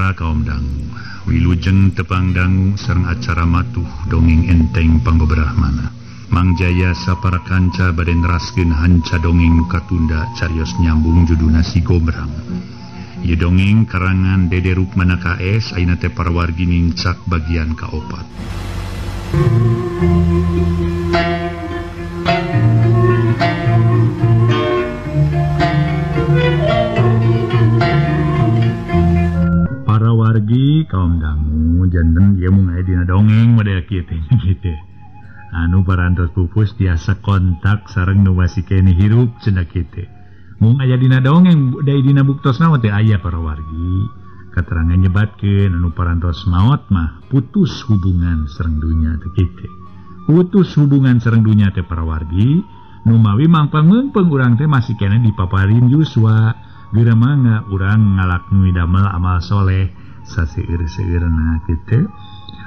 Mitra kaum dangu, wilujeng tepang dangu sareng acara matuh dongeng enteng panggobrahmana. Mang Jaya sapara kanca bade neraskeun hanca dongeng nu katunda carios nyambung judulna Si Gombrang. Ieu dongeng karangan Dede Rukmana KS ayeuna teh parawargi nincak bagian kaopat. Wargi kaum dangu janten ieu mung aya dina dongeng model kieu teh kitu. Anu parantos pupus tiasa kontak sareng nu masih keneh hirup cenah kitu. Mung aya dina dongeng da dina buktosna mah teh aya para wargi. Katerangan nyebatkeun anu parantos maot mah putus hubungan sareng dunya teh kitu. Putus hubungan sareng dunya teh para wargi nu mawi mangpang-meungpeung urang teh masih keneh dipaparin yuswa. Geura mangga urang ngalakni damel amal soleh saseueur-seueurna kitu.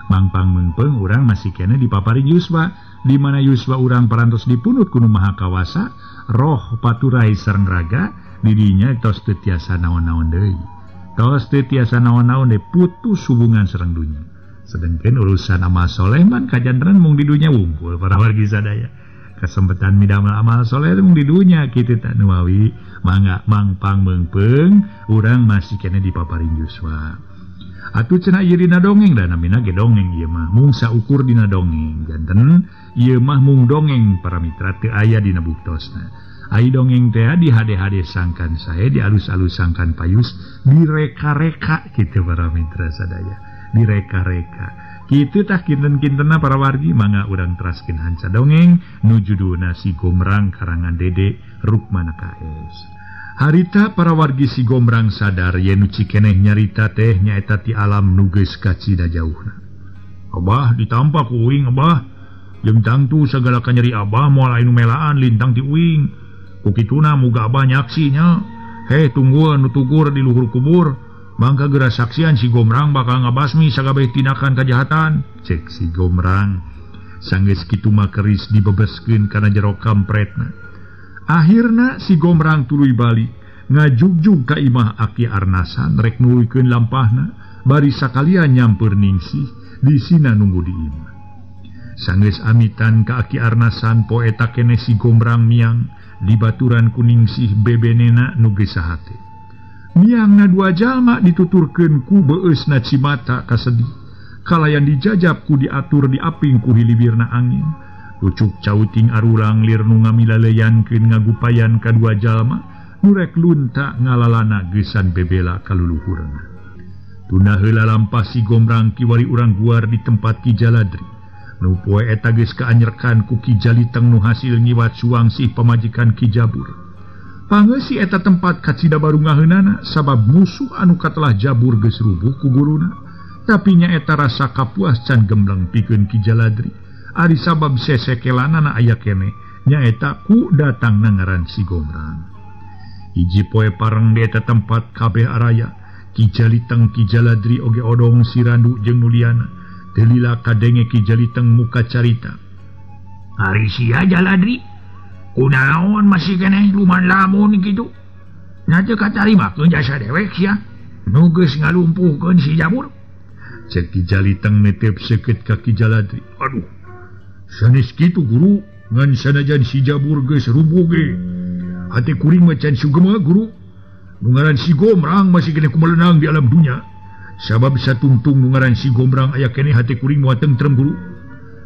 Mangpang meungpeung urang masih keneh dipaparin yuswa, di mana yuswa urang parantos dipunut ku Nu Maha Kawasa, roh paturai sareng raga didinya tos teu tiasa naon-naon deui. Tos teu tiasa naon-naon deui, putus hubungan sareng dunya. Sedengkeun urusan amal soleh man kajantenan mung di dunya wungkul para wargi sadaya. Kesempatan midamel amal soleh mung di dunya kitu tah nu mawi mangga mangpang meungpeung urang masih keneh dipaparin yuswa. Atuh cenah ieu dina dongeng da namina ge dongeng ieu mah mung saukur dina dongeng janten ieu mah mung dongeng para mitra teu aya dina buktosna. Ai dongeng teh di hade-hade sangkan sae di alus-alus sangkan payus direka-reka kitu para mitra sadaya direka-reka. Kitu tah kinten-kintenna para wargi mangga urang teraskeun hanca dongeng nu judulna Si Gombrang karangan Dede Rukmana KS. Harita para wargi Si Gombrang sadar yen nu cikeneh nyarita teh nyaeta ti alam nu geus kacida jauhna. Abah ditampa ku uing abah. Jeung tangtu sagala kanyeri abah moal aya nu melaan lintang ti uing. Ku kituna muga abah nyaksi nya. Heh tungguan nu tugur di luhur kubur. Mangka geura saksian Si Gombrang bakal ngabasmi sagabeh tindakan kajahatan. Cek Si Gombrang. Sanggeus kitu mah keris dibebeskeun kana jero kampretna. Akhirna Si Gombrang tuluy balik ngajugjug ka imah Aki Arnasan rek nuluykeun lampahna bari sakalian nyamper Ningsih disina nunggu di imah. Sanggeus amitan ka Aki Arnasan poe eta keneh Si Gombrang miang dibaturan ku Ningsih bebenena nu geus sahate. Miangna dua jalma dituturkeun ku beueusna cimata kasedih kalayan dijajab ku diatur diaping ku hilibirna angin. Ucuk cauting arulang lir nu ngamilaleyankeun ngagupayan kadua jalma nu rek lunta ngalalana geusan bebela kaluluhurna. Tunda heula lampah Si Gombrang kiwari urang guar di tempat Ki Jaladri. Nu poe eta geus kaanyerkan ku Ki Jaliteng nu hasil ngiwat suwangsih pamajikan Ki Jabur. Pangeusi eta tempat kacida baru ngaheunana sabab musuh anu katelah Jabur geus rubuh ku guruna. Tapi nyaeta rasa kapuas can gembleng pikeun Ki Jaladri. Ari sabab sesekelanana aya keneh nyaeta ku datangna ngaran Si Gombrang. Hiji poe pareng di eta tempat kabeh araya Ki Jaliteng Ki Jaladri oge odong si Randu jeung Nuliana. Teu lila kadenge Ki Jaliteng muka carita. Ari sia Jaladri kunaon masih keneh luman lamun kitu? Na teu katarimakeun jasa dewek sia nu geus ngalumpuhkeun si Jabur. Cek Ki Jaliteng netep seukeut ka Ki Jaladri. Aduh, sanes kitu guru, ngan sanajan si Jabur geus rubuh ge. Hate kuring mah can sugema guru. Nu ngaran Si Gombrang masih keneh kumelenang di alam dunya. Sabab satungtung nu ngaran Si Gombrang aya keneh hate kuring moal tentrem guru.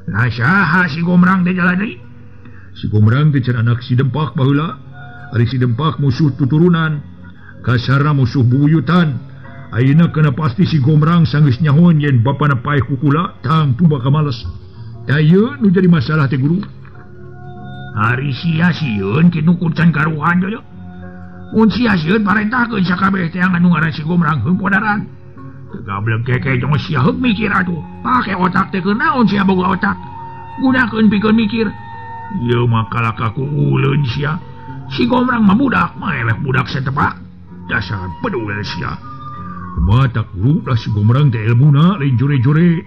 Lah saha Si Gombrang teh Jaladri? Si Gombrang teh can anak Si Dempak baheula. Ari Si Dempak musuh tuturunan, kasarna musuh bubuyutan. Ayeuna kana pasti Si Gombrang sanggeus nyahoan yen bapana paeh ku kula tangtu bakal males. Tah ieu nu jadi masalah teh guru. Ari sia sieun kitu ku can karuhan jojo. Mun sia sieun parentahkeun sakabeh teh anu ngaran Si Gombrang heup podaran. Teu gablek keke jeung sia heup mikir atuh. Pake otak teh keur naon sia boga otak. Gunakeun pikeun mikir. Ieu mah kalaka ku uleun sia. Si Gombrang mah budak, mah eleh budak satepak. Dasar pedul sia. Kumaha tak guru lah Si Gombrang teh ilmuna lain jore-jore.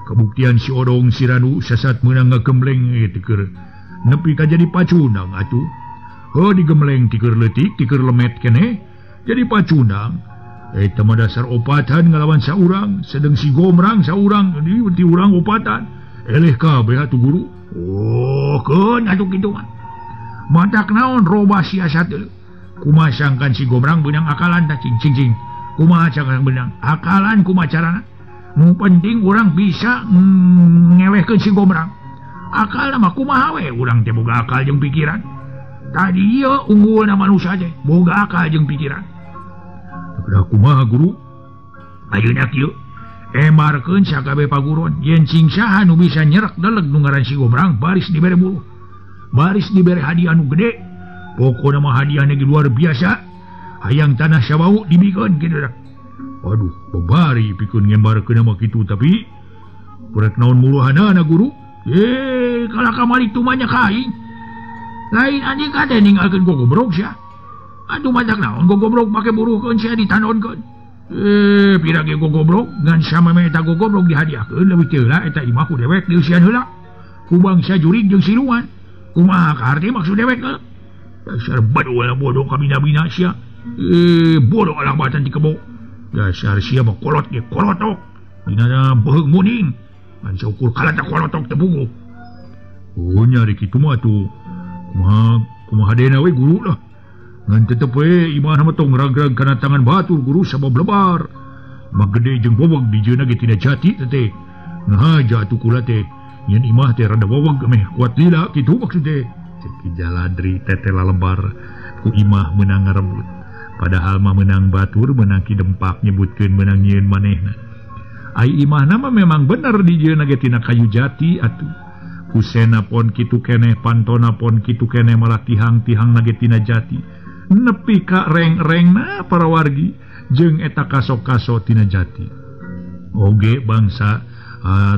Kabuktian si Odong si Randu sasat meunang ngagembleng ieu teh keur nepi ka jadi pacundang atuh. Heuh digembleng ti keur leutik ti keur lemet keneh jadi pacundang. Eta mah dasar opatan ngalawan saurang, sedeng si Gomrang saurang, di urang opatan. Eleh kabeh atuh guru. Oh, keun atuh kitu mah. Matak naon robah siasat deui. Kumaha sangkan si Gomrang beunang akalan tah cing cing cing. Kumaha sangkan beunang akalan kumaha carana? Nu penting urang bisa ngelehkeun si Gomrang. Akal mah kumaha we urang teh boga akal jeung pikiran. Tadi ieu unggulna manusia teh boga akal jeung pikiran. Udah kumaha guru? Ayeuna kieu emarkeun sakabeh paguron yen cing saha nu bisa nyerek deleg nu ngaran si Gomrang baris dibere buluh. Baris dibere hadiah nu gede. Pokona mah hadiahna ge luar biasa. Hayang tanah sabau dibikeun kitu dah. Aduh, babari pikeun ngembarkeun mah kitu tapi kurek naon muluhanana guru? Kalah kamari tumanya ka aing. Lain anjing kate ninggalkeun gogobrok sia. Aduh matak naon gogobrok make buruhkeun sia ditanonkeun. Pira ge gogobrok ngan sameme eta gogobrok dihadiahkeun leuwih teu heula eta imah ku dewek dieusian heula. Ku bangsa jurig jeung siluman. Kumaha kaharti maksud dewek heuh? Dasar badul bodoh kabina-bina sia. Bodoh alah batan ti kebo. Dasar sia mah kolot ge kolotok. Dina beuheung muning. Ngan saukur kalata kolotok teu puguh. Oh nyari kitu mah atuh. Kumaha kumaha dena we guru lah. Ngan tetep we imah mah tong ragrag kana tangan batur guru sabab lebar. Mah gede jeung bobog dijieuna ge tina jati teh. Ngahaja atuh kula teh. Nyen imah teh rada bobog meh kuat lila kitu maksud teh. Cek Ki Jaladri tetela lebar ku imah meunang ngarebut. Padahal mah meunang batur meunang Ki Dempak nyebutkeun meunang nyieun manehna. Ai imahna mah memang bener dijieuna ge tina kayu jati atuh. Kusena pon kitu keneh pantona pon kitu keneh malah tihang-tihang ge tina jati. Nepi ka reng-rengna para wargi jeung eta kaso-kaso tina jati. Oge bangsa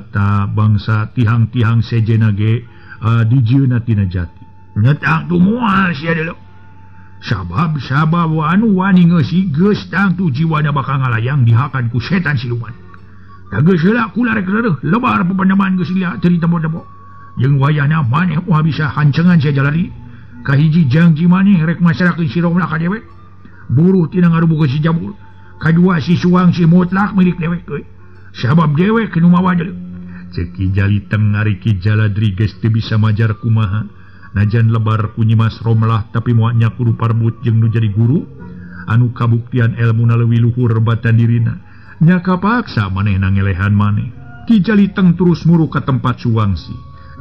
ta bangsa tihang-tihang sejena ge dijieuna tina jati. Nyetang tu moal sia deuleu. Sabab sabab anu wani ngeusi geus tangtu jiwana bakal ngalayang dihakan ku setan siluman. Da geus heula kula rek reureuh lebar pepandeman geus lila teu ditemu-temu. Jeung wayahna maneh moal bisa hancengan sia jalari. Kahiji janji maneh rek masarakeun si Romlah ka dewek. Buruh tina ngarubukeun si Jabul. Kadua si Suang si mutlak milik dewek euy. Sabab dewek nu mawa deuleu. Ceuk Ki Jaliteng ari Ki Jaladri geus teu bisa majar kumaha. Najan lebar ku Nyimas Romlah tapi moal nya kudu parbut jeung nu jadi guru anu kabuktian elmuna leuwih luhur batan dirina. Nya kapaksa manehna ngelehan maneh. Ki Jaliteng terus muru ka tempat Suwangsi.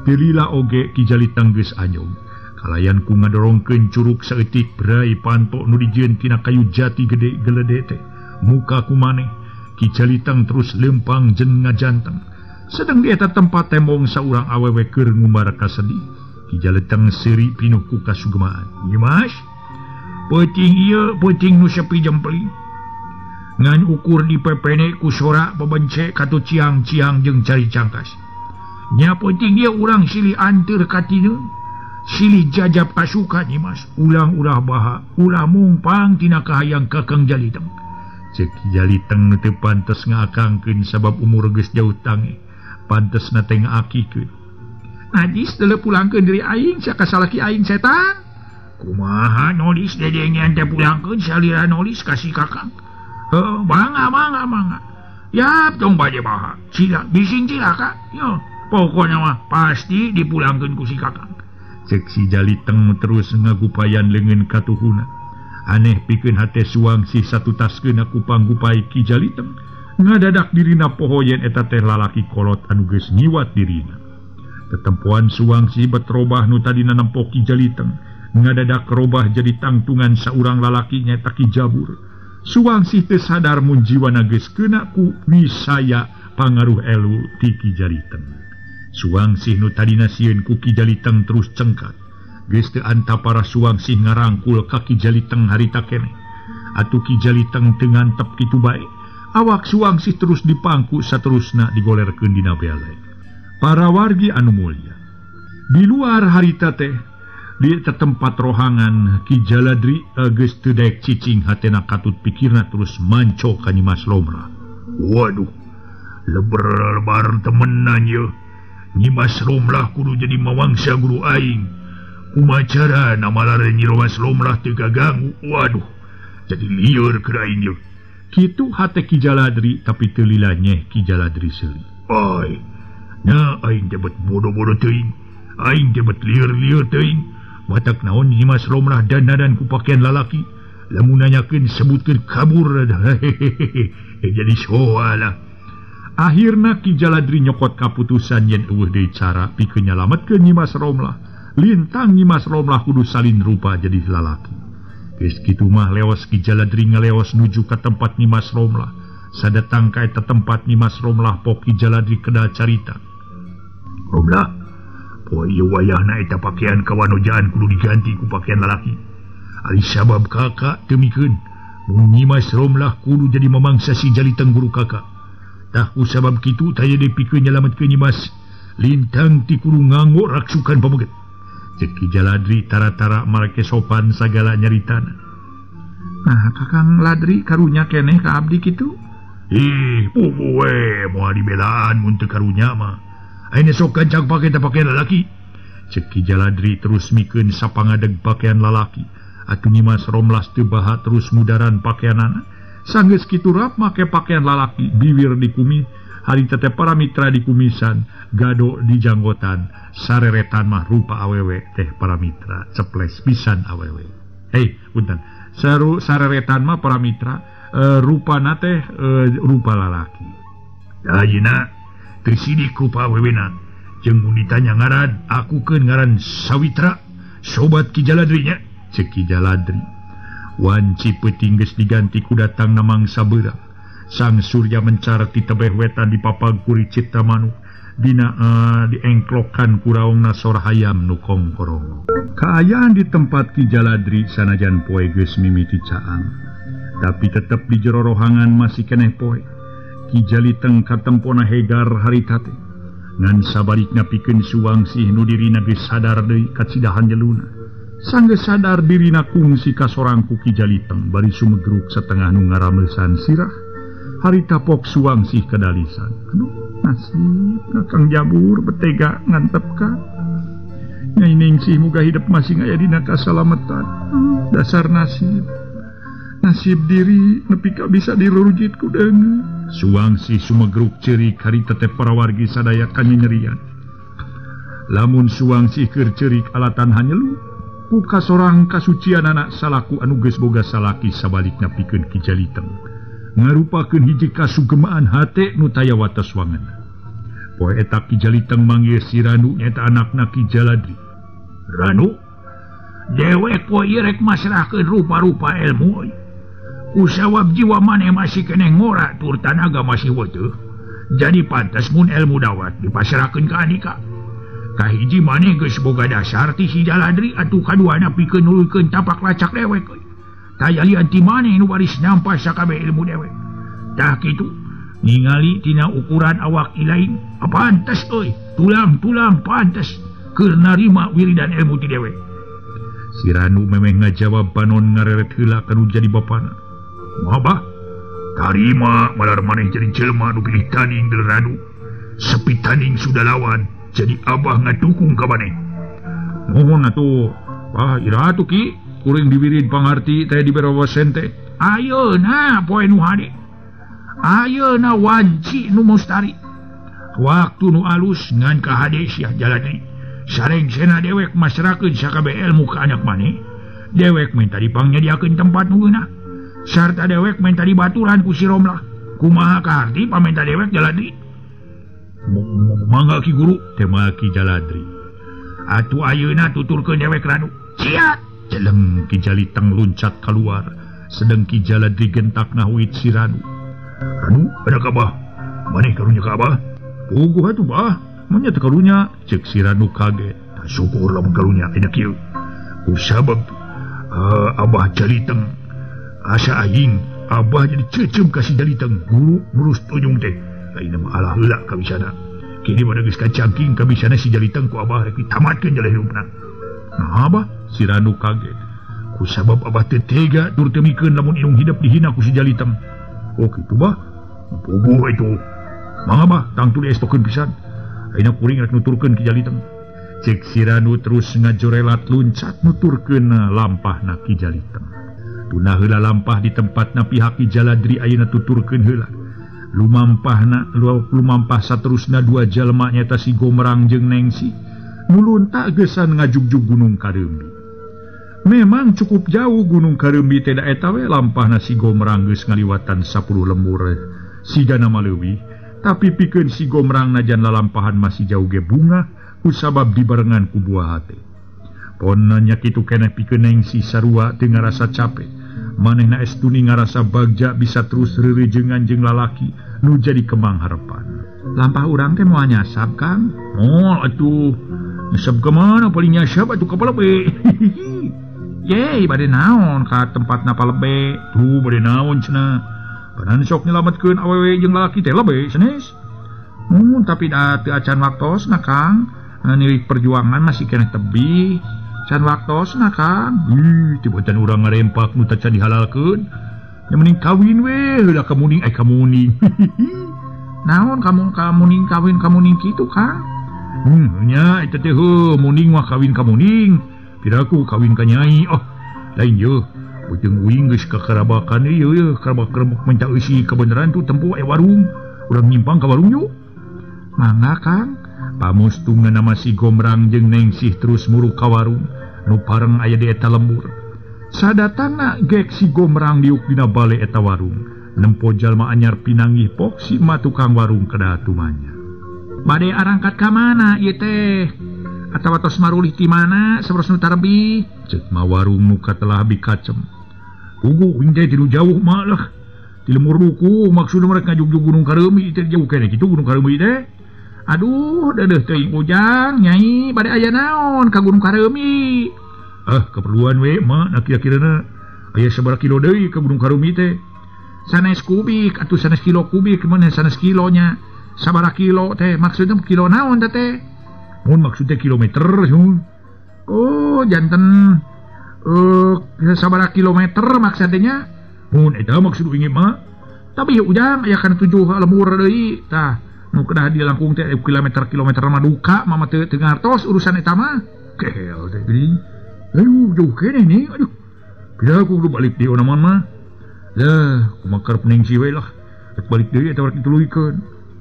Teu lila oge Ki Jaliteng geus anyog. Kalayan ku ngadorongkeun curug saeutik brai panto nu dijieun tina kayu jati gede gelede teh. Muka ku maneh Ki Jaliteng terus lempang jeung ngajanteng. Sedeng di eta tempat tembong saurang awewe keur ngumbar kasedih. Ki Jaliteng seuri pinuh ku kasugemaan. Nyimas, peuting ieu peuting nu sepi jempling. Ngan ukur dipepene ku sora bebence katu ciang-ciang jeung cari cangkas. Nya peuting ieu urang silih anteur ka tineun. Silih jajab kasuka Nyimas, ulang ulah baha, ulah mungpang tina kahayang Kakang Jaliteng. Ceuk Ki Jaliteng nu teu pantes ngaakangkeun sabab umur geus jauh tange. Pantesna teh ngaakikeun. Najis deuleu pulangkeun diri aing sia ka salaki aing setan. Kumaha nolis dedengean teh pulangkeun salira nolis ka si Kakang. Heuh, mangga mangga mangga. Yap tong bade baha. Cila bising cilaka. Yo, pokona mah pasti dipulangkeun ku si Kakang. Cek si Jaliteng terus ngagupayan leungeun katuhuna. Aneh pikeun hate Suwangsi satutaskeun ku panggupai Ki Jaliteng. Ngadadak dirina poho yen eta teh lalaki kolot anu geus ngiwat dirina. Tetempoan Suwangsi betrobah nu tadina nempo Ki Jaliteng. Ngadadak robah jadi tangtungan saurang lalaki nyaeta Ki Jabur. Suwangsi teu sadar mun jiwana geus keuna ku wisaya pangaruh elu ti Ki Jaliteng. Suwangsih nu tadina sieun ku Ki Jaliteng terus cengkat. Geus teu antapara Suwangsih ngarangkul ka Ki Jaliteng harita keneh. Atuh Ki Jaliteng teu ngantep kitu bae. Awak Suwangsih terus dipangku saterusna digolerkeun dina bealai. Para wargi anu mulia, di luar harita teh di tempat rohangan Ki Jaladri geus teu daek cicing hatena katut pikirna terus manco ka Nyimas Lomra. Waduh, lebar-lebar temenan ye. Nyimas Romlah kudu jadi mawangsa guru aing. Kumaha carana malare Nyimas Romlah teu kaganggu. Waduh, jadi lieur keur aing ye. Kitu hate Ki Jaladri tapi teu lila nyeh Ki Jaladri seuli. Oi, nya aing teh bet bodoh-bodoh teuing. Aing teh bet lieur-lieur teuing. Watak naon Nyimas Romlah dandanan ku pakaian lalaki. Lamun nanyakeun sebutkeun kabur. Jadi soalah. Akhirna Ki Jaladri nyokot kaputusan yen eueuh deui cara pikeun nyalametkeun Nyimas Romlah. Lintang Nyimas Romlah kudu salin rupa jadi lalaki. Geus kitu mah leos Ki Jaladri ngaleos nuju ka tempat Nyimas Romlah. Sadatang ka eta tempat Nyimas Romlah pok Ki Jaladri kedal carita. Romlah, poe ieu wayahna eta pakaian kawanojaan kudu diganti ku pakaian lalaki. Ari sabab kakak teu mikeun mun Nyimas Romlah kudu jadi mamangsa si Jaliteng guru kakak. Tah ku sabab kitu taya deui pikeun nyalametkeun Nyimas lintang ti kudu nganggo raksukan pameget. Cek Ki Jaladri tara-tara marake sopan sagala nyaritana. Nah, Kakang Ladri karunya keneh ka abdi kitu? Ih, pupu we moal dibelaan mun teu karunya mah. Ayeuna sok gancang pake teh pakaian lalaki. Cek Ki Jaladri terus mikeun sapangadeg pakaian lalaki. Atuh Nyimas Romlah teu baha terus mudaran pakaianana. Sanggeus kitu rap make pakaian lalaki, biwir dikumi, harita teh para mitra dikumisan, gado di janggotan, sareretan mah rupa awewe teh para mitra, ceples pisan awewe. Hei, punten. Saru sareretan mah para mitra, rupana teh rupa lalaki. Ayeuna teu sidik rupa awewena. Jeung mun ditanya ngaran, akukeun ngaran Sawitra, sobat Ki Jaladri nya. Cek Ki Jaladri. Wanci peuting geus diganti ku datangna mangsa beurang. Sang surya mencar ti tebeh wetan di papagkuri Cipta Manuk. Dina diengklokan ku raungna sora hayam nu kongkorong. Kaayaan di tempat Ki Jaladri sanajan poe geus mimiti caang, tapi tetep di jero rohangan masih keneh poe. Ki Jaliteng katempona hegar harita teh. Ngan sabalikna pikeun Suwangsih nu dirina geus sadar deui kacidahan jeluna. Sanggeus sadar dirina kungsi kasorang ku Ki Jaliteng bari sumegruk setengah nu ngaramesan sirah. Harita pok Suwangsih kedalisan. Aduh, nasib Kakang Jabur betega ngantep ka. Nyai Ningsih muga hidup masih aya dina kasalametan. Dasar nasib. Nasib diri nepi ka bisa dirurujit ku deungeun. Suwangsih sumegruk ceurik harita teh para wargi sadaya kanyanyerian. Lamun Suwangsih keur ceurik alatan hanyelu, ku kasorang kasucian anak salaku anu geus boga salaki sabalikna pikeun Ki Jaliteng. Ngarupakeun hiji kasugemaan hate nu taya wates wangeun. Poe eta Ki Jaliteng manggil si Ranu nyaeta anakna Ki Jaladri. Ranu, dewek poe ieu rek masrahkeun rupa-rupa ilmu euy. Kusawab jiwa maneh masih keneh ngora tur tanaga masih weteuh. Jadi pantes mun ilmu dawat dipasrahkeun ka andika. Kahiji maneh geus boga dasar ti si Jaladri atuh kaduana pikeun nuluykeun tapak lacak dewek euy. Taya lian ti maneh nu baris nampa sakabeh ilmu dewek. Tah kitu ningali tina ukuran awak ilaing pantes euy, tulang-tulang pantes keur narima wiridan ilmu ti dewek. Si Ranu memeh ngajawab panon ngareret heula kanu jadi bapana. Mabah, tarima malar maneh jadi jelema nu pilih tanding del Ranu. Sepi tanding sudah lawan, jadi abah ngadukung ka maneh. Nuhun atuh. Wah, iraha tuh Ki, kuring diwirid pangarti teh dibere wawasen teh. Ayeuna poe nu hade. Ayeuna wanci nu mustari. Waktu nu alus ngan ka hade sia jalani. Sareng sena dewek masrakeun sakabeh ilmu ka anak maneh. Dewek minta dipangyadiakeun tempat nu geunah. Sarta dewek minta dibaturan ku si Romlah. Kumaha kaharti pamenta dewek Jaladri? Mangga Ki Guru, tema Ki Jaladri. Atuh ayeuna tuturkeun dewek Ranu. Ciat! Jeleng Ki Jaliteng luncat keluar. Sedeng Ki Jaladri gentak ngahuit si Ranu. Ranu, ada ka abah? Maneh karunya ka abah? Puguh atuh bah, manya teu karunya. Ceuk si Ranu kaget. Tah syukur lamun karunya ayeuna kieu. Ku sabab abah Jaliteng asa aing abah jadi cecem ka si Jaliteng guru nurus tunjung teh. Ayeuna mah alah heula kabisana. Kini mah geus kacangking kabisana si Jaliteng ku abah rek ditamatkeun jalan hirupna. Nah abah, si Ranu kaget. Ku sabab abah teu tega tur teu mikeun lamun indung hidup dihina ku si Jaliteng. Oh kitu bah. Puguh itu. Mangga bah, tangtu diestokeun pisan. Ayeuna kuring rek nuturkeun Ki Jaliteng. Cek si Ranu terus ngajorelat luncat nuturkeun lampahna Ki Jaliteng. Tuna heula lampah di tempatna pihak Ki Jaladri ayeuna tuturkeun heula. Lumampahna lumampah saterusna dua jalma nyaeta si Gomrang jeung Nengsi. Mulunta gesan ngajugjug Gunung Kareumbi. Memang cukup jauh Gunung Kareumbi teh da eta we lampahna si Gomrang geus ngaliwatan 10 lemur sigana maleuwih, tapi pikeun si Gomrang najan lalampahan masih jauh ge bungah kusabab dibarengan ku buah hate. Ponanya kitu keneh pikeun Nengsi sarua teu ngarasa capek. Manehna estuni ngarasa bagja bisa terus rerejengan jeung lalaki nu jadi kemang harepan. Lampah urang teh moal nyasab, Kang. Moal atuh. Nyasab ka mana paling nyasab atuh ka Palebe. Ye, bade naon ka tempatna Palebe? Tuh bade naon cenah. Panan sok nyelametkeun awewe jeung lalaki teh lebe sanes. Mun tapi da teu acan waktosna, Kang. Nilik perjuangan masih keneh tebih. Can waktosna, Kang. Ih, teu bocan urang ngarempak nu tacan dihalalkeun. Nya mending kawin we heula ka muning ai ka muning. Naon kamu ka muning kawin ka muning kitu, Kang? Nya eta teh heuh muning mah kawin ka muning. Piraku kawin ka nyai. Oh, lain yeuh. Beuteung uing geus kakarabakan ieu yeuh, karabak-karabak minta eusi kebenaran tuh tempo aya warung. Urang nyimpang ka warung yuk. Mangga, Kang. Pamustungan nama si Gomrang jeung Nengsih terus muruk ka warung nu pareng aya di eta lembur. Sadatangna gek si Gomrang diuk dina bale eta warung. Nempo jalma anyar pinanggih pok si ma tukang warung kedah tumanya. Bade arangkat ka mana ieu teh? Atawa tos marulih ti mana saberos nu tarebih? Ceuk ma warung nu katelah bikacem. Puguh uing teh tilu jauh mah lah. Ti lemur duku maksudna mereka ngajugjug Gunung Kareumbi teh jauh keneh kitu Gunung Kareumbi teh. Aduh, dedeh teuing Ujang, nyai bade aya naon ka Gunung Kareumbi? Ah, keperluan we mah na kira-kirana aya sabaraha kilo deui ka Gunung Kareumbi teh. Sanes kubik atuh sanes kilo kubik mun sanes kilonya. Sabaraha kilo teh maksudna kilo naon teh teh? Mun maksudnya kilometer hun. Oh, janten sabaraha kilometer maksudnya? Mun eta maksud uing mah. Tapi Ujang aya kana 7 lemur deui tah. Nu kedah dilangkung teh kilometer-kilometer mah duka mama teu ngartos urusan eta mah. Kehel teh geuning. Aduh, jauh keneh nih. Aduh. Pira aku kudu balik deui onaman mah. Lah, kumaha karep Nengsi we lah. Rek balik deui eta rek dituluykeun.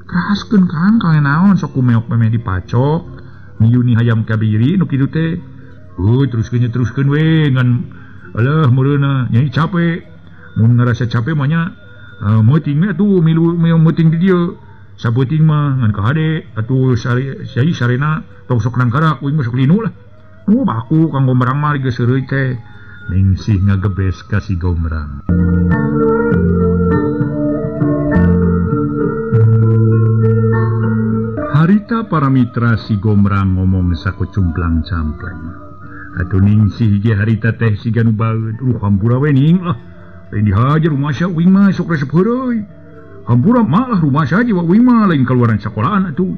Keraskeun Kang, kang naon sok kumeok memeh dipacok. Miyuni hayam kabiri nu kitu teh. Teruskeun teruskeun we ngan alah meureunna nyai capek. Mun ngarasa capek mah nya meuting we atuh milu meuting di dieu. Sabuting mah ngan kahade atuh sari sarena tong sok nangkarak uing mah sok linu lah. Oh baku Kang Gomrang mah geus seureuy teh. Ningsih ngagebes ka si Gomrang. Harita para mitra si Gomrang ngomong sakucumplang campleng. Atuh Ningsih ge harita teh siga nu baeud. Hampura we ning lah. Lain dihajar rumah uing mah sok resep heureuy. Hampura mah lah rumah saja wa uing mah lain keluaran sekolahan atuh.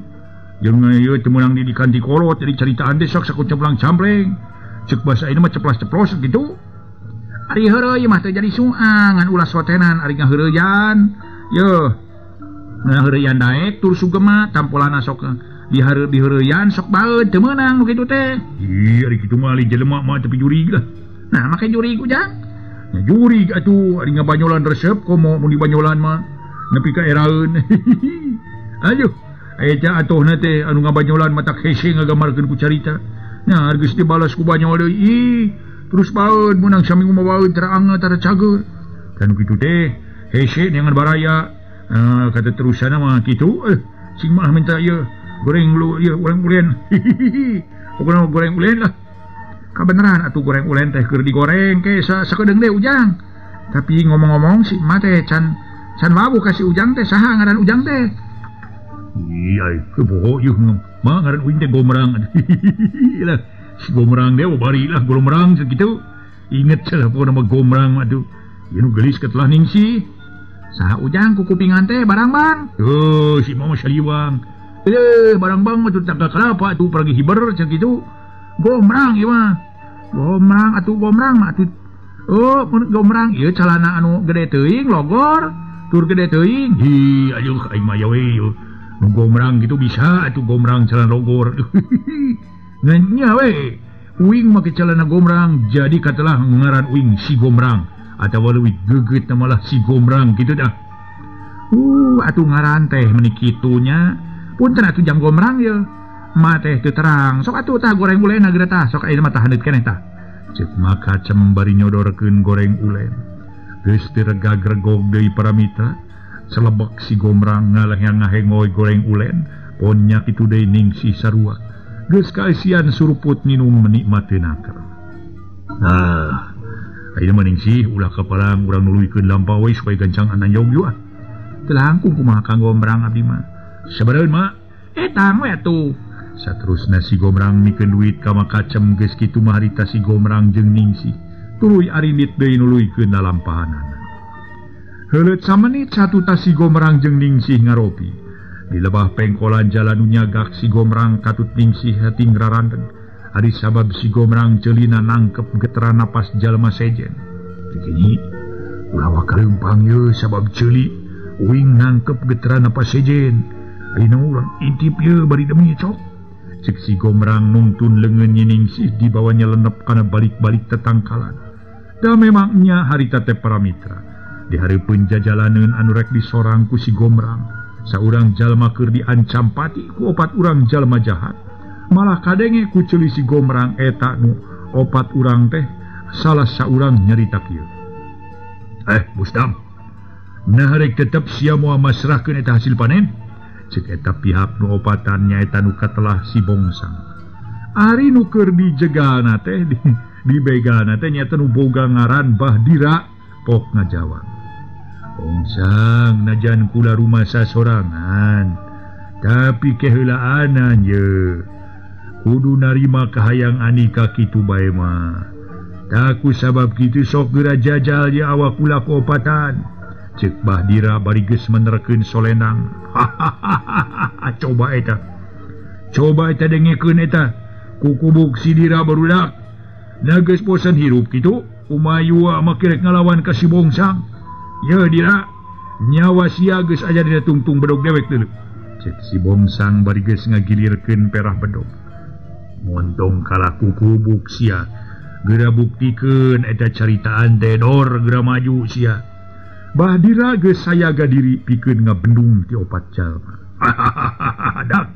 Jeung ieu teu meunang didikan ti kolot jadi caritaan teh sok sakucumplang campleng. Ceuk basa ieu mah ceplas-ceplos gitu. Ari heureuy mah teu jadi suang ngan ulah sotenan ari ngaheureuyan. Yeuh. Ngaheureuyan daek tur sugema tampolana sok diheureuyan sok baeud teu meunang nu kitu teh. Ih ari kitu mah li jelema mah tapi jurig lah. Nah make jurig Ujang. Nya jurig atuh ari ngabanyolan resep komo mun dibanyolan mah nepi ka eraeun. Aduh, eta atuhna teh anu ngabanyolan mah tak hese ngagamarkeun ku carita. Nah, geus dibalas ku banyol deui. Ih, terus baeud meunang saminggu mah baeud tara angeut tara cager. Kan kitu teh hese neangan baraya. Kata terusana mah kitu sing mah minta ieu goreng lu ieu goreng ulen. Pokona goreng ulen lah. Kabeneran atuh goreng ulen teh keur digoreng ke sakedeung deui Ujang. Tapi ngomong-ngomong si emak teh can wabuh ka si Ujang teh saha ngaran Ujang teh? Iya, keboho ieu mah ngaran uing teh Gomrang. Lah, si Gomrang teh bari lah Gomrang sakitu. Inget salah pokona mah Gomrang atuh. Ieu nu geulis katelah Ningsih. Saha Ujang kukupingan teh barang bang? Oh, si mama saliwang. Barang bang mah tangkal kelapa atuh pergi hiber sakitu. Gomrang ieu mah. Gomrang atuh Gomrang mah atuh. Oh, Gomrang ieu calana anu gede teuing logor, tur gede teuing. Hi, aduh aing mah we ieu. Nu Gomrang gitu bisa atuh Gomrang calana logor. Ngan nya we. Uing make calana Gomrang jadi katelah ngaran uing si Gomrang. Atawa leuwih geugeut na malah si Gomrang kitu dah. Atuh ngaran teh meuni kitu nya. Punten atuh jang Gomrang ye. Ma teh teu terang. Sok atuh tah goreng ulen geura tah. Sok ayeuna mah tah haneut keneh tah. Ceuk Makacem bari nyodorkeun goreng ulen. Geus teu regag-regog deui para mitra. Selebek si Gomrang ngalah ngahengoy goreng ulen. Ponnya kitu deui Ningsih sarua. Geus kaeusian suruput nginum menikmati naker. Nah, ayeuna mah Ningsih ulah kaparang urang nuluykeun lampah we supaya gancang ananyog yeuh ah. Teu langkung kumaha Kang Gomrang abdi mah. Sabareun mah etang we atuh. Saterusna si Gomrang mikeun duit ka Makacem geus kitu mah harita si Gomrang jeung Ningsih tuluy arindit deui nuluykeun lalampahanana. Heuleut samenit satutas si Gomrang jeung Ningsih ngaropi. Di lebah pengkolan jalan nu nyagak si Gomrang katut Ningsih hating rarandeng. Ari sabab si Gomrang ceulina nangkep geteran napas jalma sejen. Kini ulah waka leumpang ye sabab ceuli uing nangkep geteran napas sejen. Ayeuna urang intip ye bari demi cok. Cek si Gomrang nungtun leungeun Ningsih dibawa nyelenep kana balik-balik tetangkalan. Da memangnya harita teh para mitra. Di hareupeun jajalaneun anu rek disorang ku si Gomrang. Saurang jalma keur diancam pati ku opat urang jalma jahat. Malah kadenge ku ceuli si Gomrang eta nu opat urang teh salah saurang nyarita kieu. Musdam. Nah rek tetep sia moal masrahkeun eta hasil panen. Ceuk eta pihak nu opatan nyaeta nu katelah si Bongsang. Ari nu keur dijegalna teh dibegalna teh nyaeta nu boga ngaran Bahdira pok ngajawab. Bongsang najan kula rumasa sorangan tapi keheulaanan ye kudu narima kahayang anika kitu bae mah. Taku sabab kitu sok geura jajal ye awak kula ku opatan. Ceuk Bahdira bari geus menerkeun solenang. Coba eta. Coba eta dengekeun eta. Kukubuk si Dira barudak. Da geus bosan hirup kitu, umayu mah kirek ngalawan ka si Bongsang. Ye Dira, nyawa sia geus aya dina tungtung bedog dewek deuleu. Ceuk si Bongsang bari geus ngagilirkeun perah bedog. Montong kalah kukubuk sia. Geura buktikeun eta caritaan teh dor geura maju sia. Bahdira geus sayaga diri pikeun ngabendung ti opat jalma. Dak.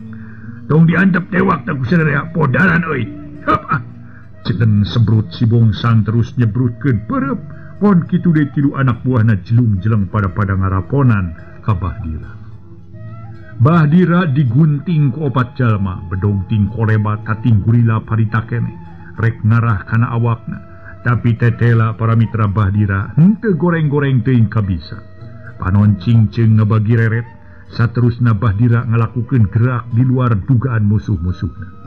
Tong diantep tewak teh ku sadaya podaran euy. Ceden sebrut si Bongsang terus nyebrutkeun perep. Pon kitu deui tilu anak buahna jelung-jeleng pada-pada ngaraponan ka Bahdira. Bahdira digunting ku opat jalma, bedog ting kolebat kating gurila parita keneh, rek ngarah kana awakna. Tapi tetela para mitra Bahdira henteu goreng-goreng teuing kabisa. Panon cingceung ngabagi reret, saterusna Bahdira ngalakukeun gerak di luar dugaan musuh-musuhna.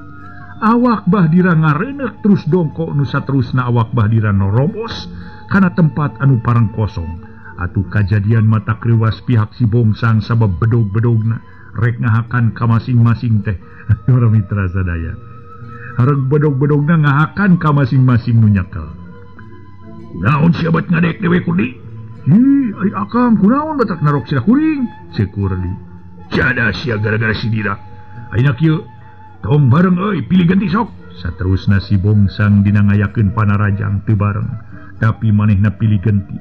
Awak Bahdira ngarenek terus dongkok nu saterusna awak Bahdira norobos kana tempat anu parang kosong. Atuh kajadian mata kreuwas pihak si Bongsang sabab bedog-bedogna rek ngahakan ka masing-masing teh. Para mitra sadaya. Hareg bedog-bedogna ngahakan ka masing-masing nu nyakel. Kunaon sia bat ngadek dewe Kurdi? Hi, ari akang kunaon batak narok sira kuring? Ceuk Kurdi. Cada sia gara-gara si Dira. Ayeuna kieu tong bareng euy pilih ganti sok. Saterusna si Bongsang dina ngayakeun panarajang teu bareng, tapi manehna pilih genti.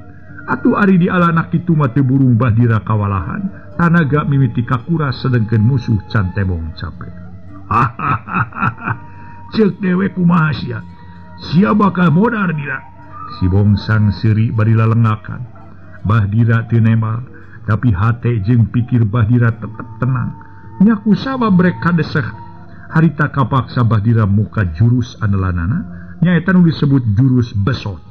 Atuh ari di alanak kitu mah teu burung Bahdira kawalahan, tanaga mimiti kakuras sedengkeun musuh can tebong capek. Ceuk dewe kumaha sia? Sia bakal modar Dira. Si Bongsang seuri bari lalengakan. Bahdira teu nembal, tapi hate jeung pikir Bahdira tetep tenang. Nya ku sabab rek kadeseh harita kapaksa Bahdira muka jurus andelanana, nyaeta nu disebut jurus besot.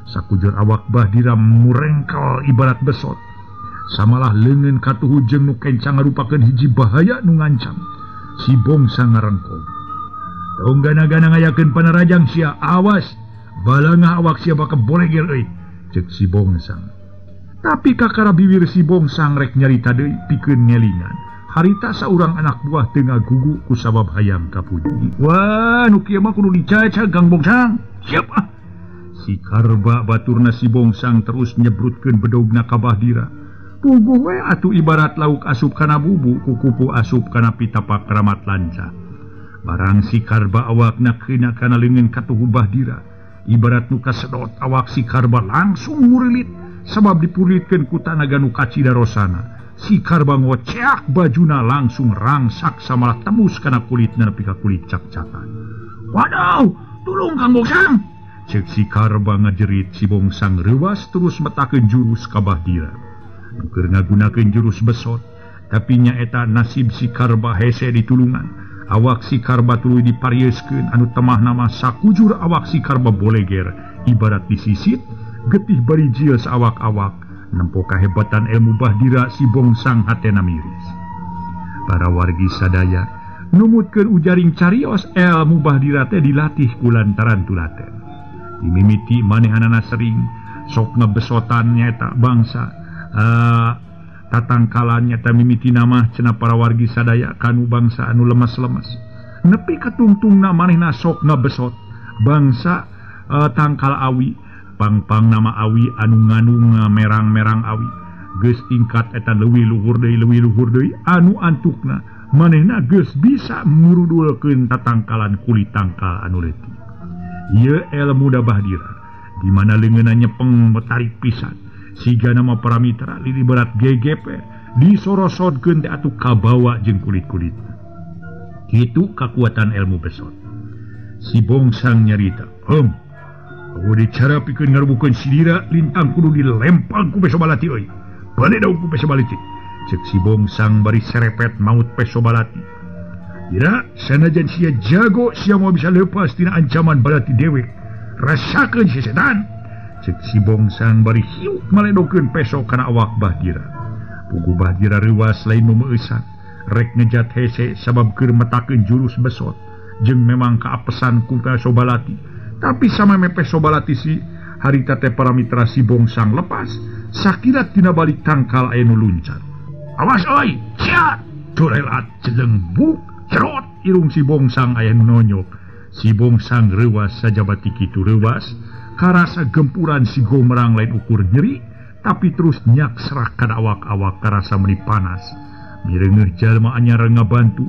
Sakujur awak Bahdira murengkel ibarat besot. Samalah leungeun katuhu jeung nu kencang ngarupakeun hiji bahaya nu ngancam. Si Bongsang ngarengkong. Tong gana-gana ngayakeun panarajang sia, awas balangah awak sia bakal bolegel euy, ceuk si Bongsang. Tapi kakara bibir si Bongsang rek nyarita deui pikeun ngelingan. Harita saurang anak buah teu ngagugu ku sabab hayang kapuji. Wah, nu kieu mah kudu dicaca Gang Bongsang. Siap ah. Si Karba baturna si Bongsang terus nyebrutkeun bedogna ka Bahdira. Puguh we atuh ibarat lauk asup kana bubu, kukupu asup kana pitapak keramat lanca. Barang si Karba awakna keuna kana leungeun katuhu Bahdira. Ibarat nu kasedot awak si Karba langsung murilit sabab dipulitkeun ku tanaga nu kacida rosana. Si Karba ngoceak bajuna langsung rangsak samalah tembus kana kulitna nepi ka kulit cakcakan. Waduh, tulung Kang Bongsang. Cek si Karba ngajerit si Bongsang reuwas terus metakeun jurus ka Bahdira. Nu keur ngagunakeun jurus besot, tapi nyaeta nasib si Karba hese ditulungan. Awak si Karba tuluy diparieuskeun anu temah nama sakujur awak si Karba boleger ibarat disisit getih bari jil saawak-awak nempo kahebatan ilmu Bahdira si Bongsang hatena miris. Para wargi sadaya numutkeun ujaring carios ilmu Bahdira teh dilatih ku lantaran tulaten. Dimimiti manehanana sering sok ngebesotan nyaeta bangsa tatangkalan nyata mimiti nama cenah para wargi sadaya kanu bangsa anu lemes-lemes nepi katungtungna manehna sok ngebesot bangsa tangkal awi pang-pang nama awi anu nganung merang-merang awi geus tingkat eta leuwih luhur deui anu antukna manehna geus bisa murudulkeun tatangkalan kulit tangkal anu leutik. Ieu ilmu da Bahdira di mana leungeunna nyepeng tarik pisan siga nama para mitra lili berat GGP disorosodkeun teh atuh kabawa jeung kulit-kulit. Kitu kakuatan ilmu besot. Si Bongsang nyarita, "Eueuh cara pikeun ngarubukeun si Dira lintang kudu dilempang ku peso balati euy. Baledaw ku peso balati." Ceuk si Bongsang bari serepet maut peso balati. "Dira, sanajan sia jago sia moal bisa lepas tina ancaman balati dewek. Rasakeun si setan." Cek si Bongsang bari hiuk maledokeun peso kana awak Bahdira. Pugu Bahdira reuwas lain memeueusan, rek ngejat hese sabab keur metakeun jurus besot jeung memang kaapesan ku peso balati. Tapi sameme peso balati si harita teh para mitra si Bongsang lepas, sakilat dina balik tangkal aya nu luncat. Awas euy, cia! Dorelat jeleng buk cerot irung si Bongsang aya nu nonyok. Si Bongsang reuwas sajabati kitu reuwas. Karasa gempuran si Gomrang lain ukur nyeri, tapi terus nyaksrak kana awak-awak karasa meni panas. Mireungeuh jalma anyar ngabantu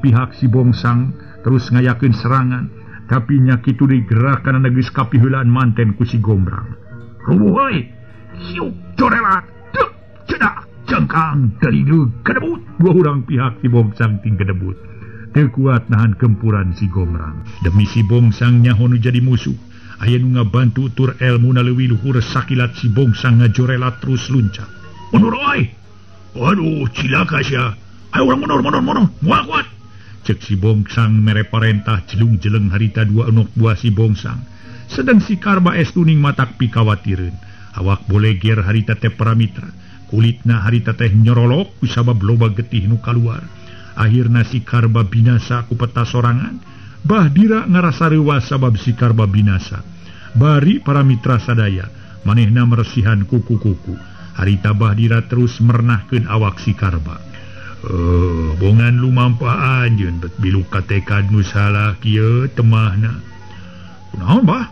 pihak si Bongsang terus ngayakeun serangan, tapi nya kitu deui gerakan geus kapiheulaan manten ku si Gomrang. Rubuh euy, siuk corelat, deuk cedak cengkang dalideug kadebut. Dua urang pihak si Bongsang ting kedebut. Teu kuat nahan gempuran si Gomrang. Demi si Bongsang nyaho nu jadi musuh. Aya nu ngabantu tur elmuna leuwih luhur sakilat si Bongsang ngajorelat terus luncat. Mundur euy. Aduh, cilaka sia. Ayo urang mundur mundur mundur. Moal kuat. Cek si Bongsang mere parentah jelung-jeleng harita dua enok buah si Bongsang. Sedang si Karba estuning matak pikawatireun. Awak boleger harita teh paramitra. Kulitna harita teh nyorolok kusabab loba getih nu kaluar. Akhirna si Karba binasa ku peta sorangan. Bahdira ngarasa reuwas sabab si Karba binasa. Bari para mitra sadaya manehna meresihan kuku-kuku. Harita Bahdira terus mernahkeun awak si Karba. Bongan lumampah anjeun bet bilu katekad nu salah kieu temahna. Kunaon bah?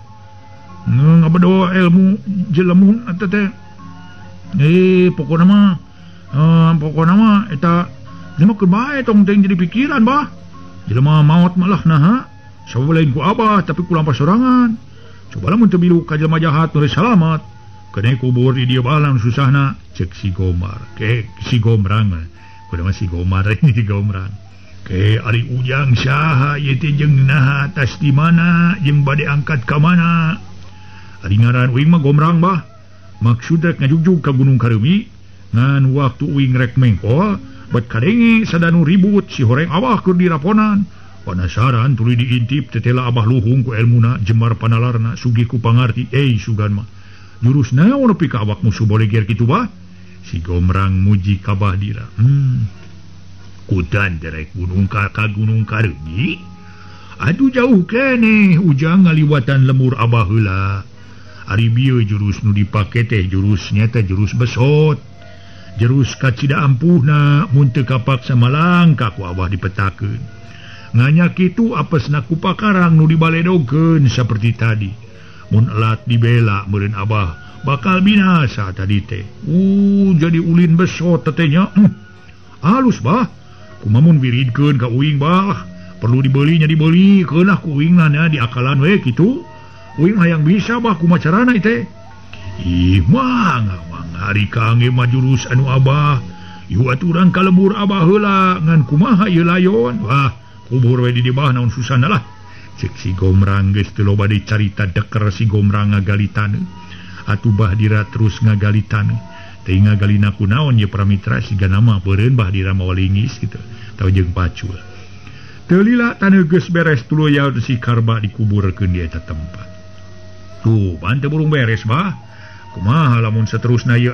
Ngabedo ilmu jelemun eta teh. Pokona mah eta jelema keur bae tong teuing jadi pikiran bah. Jelema maot malah naha. Sabab lain ku abah tapi ku lampah sorangan. Coba lamun teu bilu ka jelema jahat nu salamat. Kene kubur di dieu balang susahna cek si Gomar. Ke si Gomrang. Kudu mah si Gomar ini si Gomrang. Ke ari Ujang saha ieu teh jeung naha tas di mana jeung bade angkat ka mana. Ari ngaran uing mah Gomrang bah. Maksud rek ngajugjug ka Gunung Kareumi ngan waktu uing rek mengkol bet kadenge sadanu ribut si horeng abah keur diraponan. Panasaran tuluy diintip tetela abah luhung ku elmuna jemar panalarna sugih ku pangarti sugan mah. Jurus naon nepi ka awak musuh boleger kitu bah. Si Gomrang muji ka Bahdira. Kudan derek gunung ka Gunung Kareumi. Aduh jauh keneh Ujang ngaliwatan lemur abah heula. Ari bieu jurus nu dipake teh jurusnya teh jurus besot. Jurus kacida ampuhna mun teu kapaksa malangka ku abah dipetakeun. Nganya kitu apesna ku pakarang nu dibaledogeun saperti tadi. Mun elat dibela meureun abah bakal binasa tadi teh. Jadi ulin besot teh nya. Halus bah. Kumaha mun wiridkeun ka uing bah. Perlu dibeli nya dibeli keunah ku uing na diakalan we kitu. Uing hayang bisa bah kumaha carana teh. Ih mangga mangga ari kangge mah jurus anu abah. Ieu atuh urang ka lembur abah heula ngan kumaha ieu layon. Wah, kubur we di dieu bah naon susahna lah. Cek si Gomrang geus teu loba dicarita deker si Gomrang ngagali taneuh. Atuh Bahdira terus ngagali taneuh. Teu ngagalina kunaon ye Pramitra siga nama beureun Bahdira mawa lingis kitu. Tau jeung pacul. Teu lila taneuh geus beres tuluy si Karba dikuburkeun di eta tempat. Tuh, ban teu burung beres bah. Kumaha lamun saterusna ieu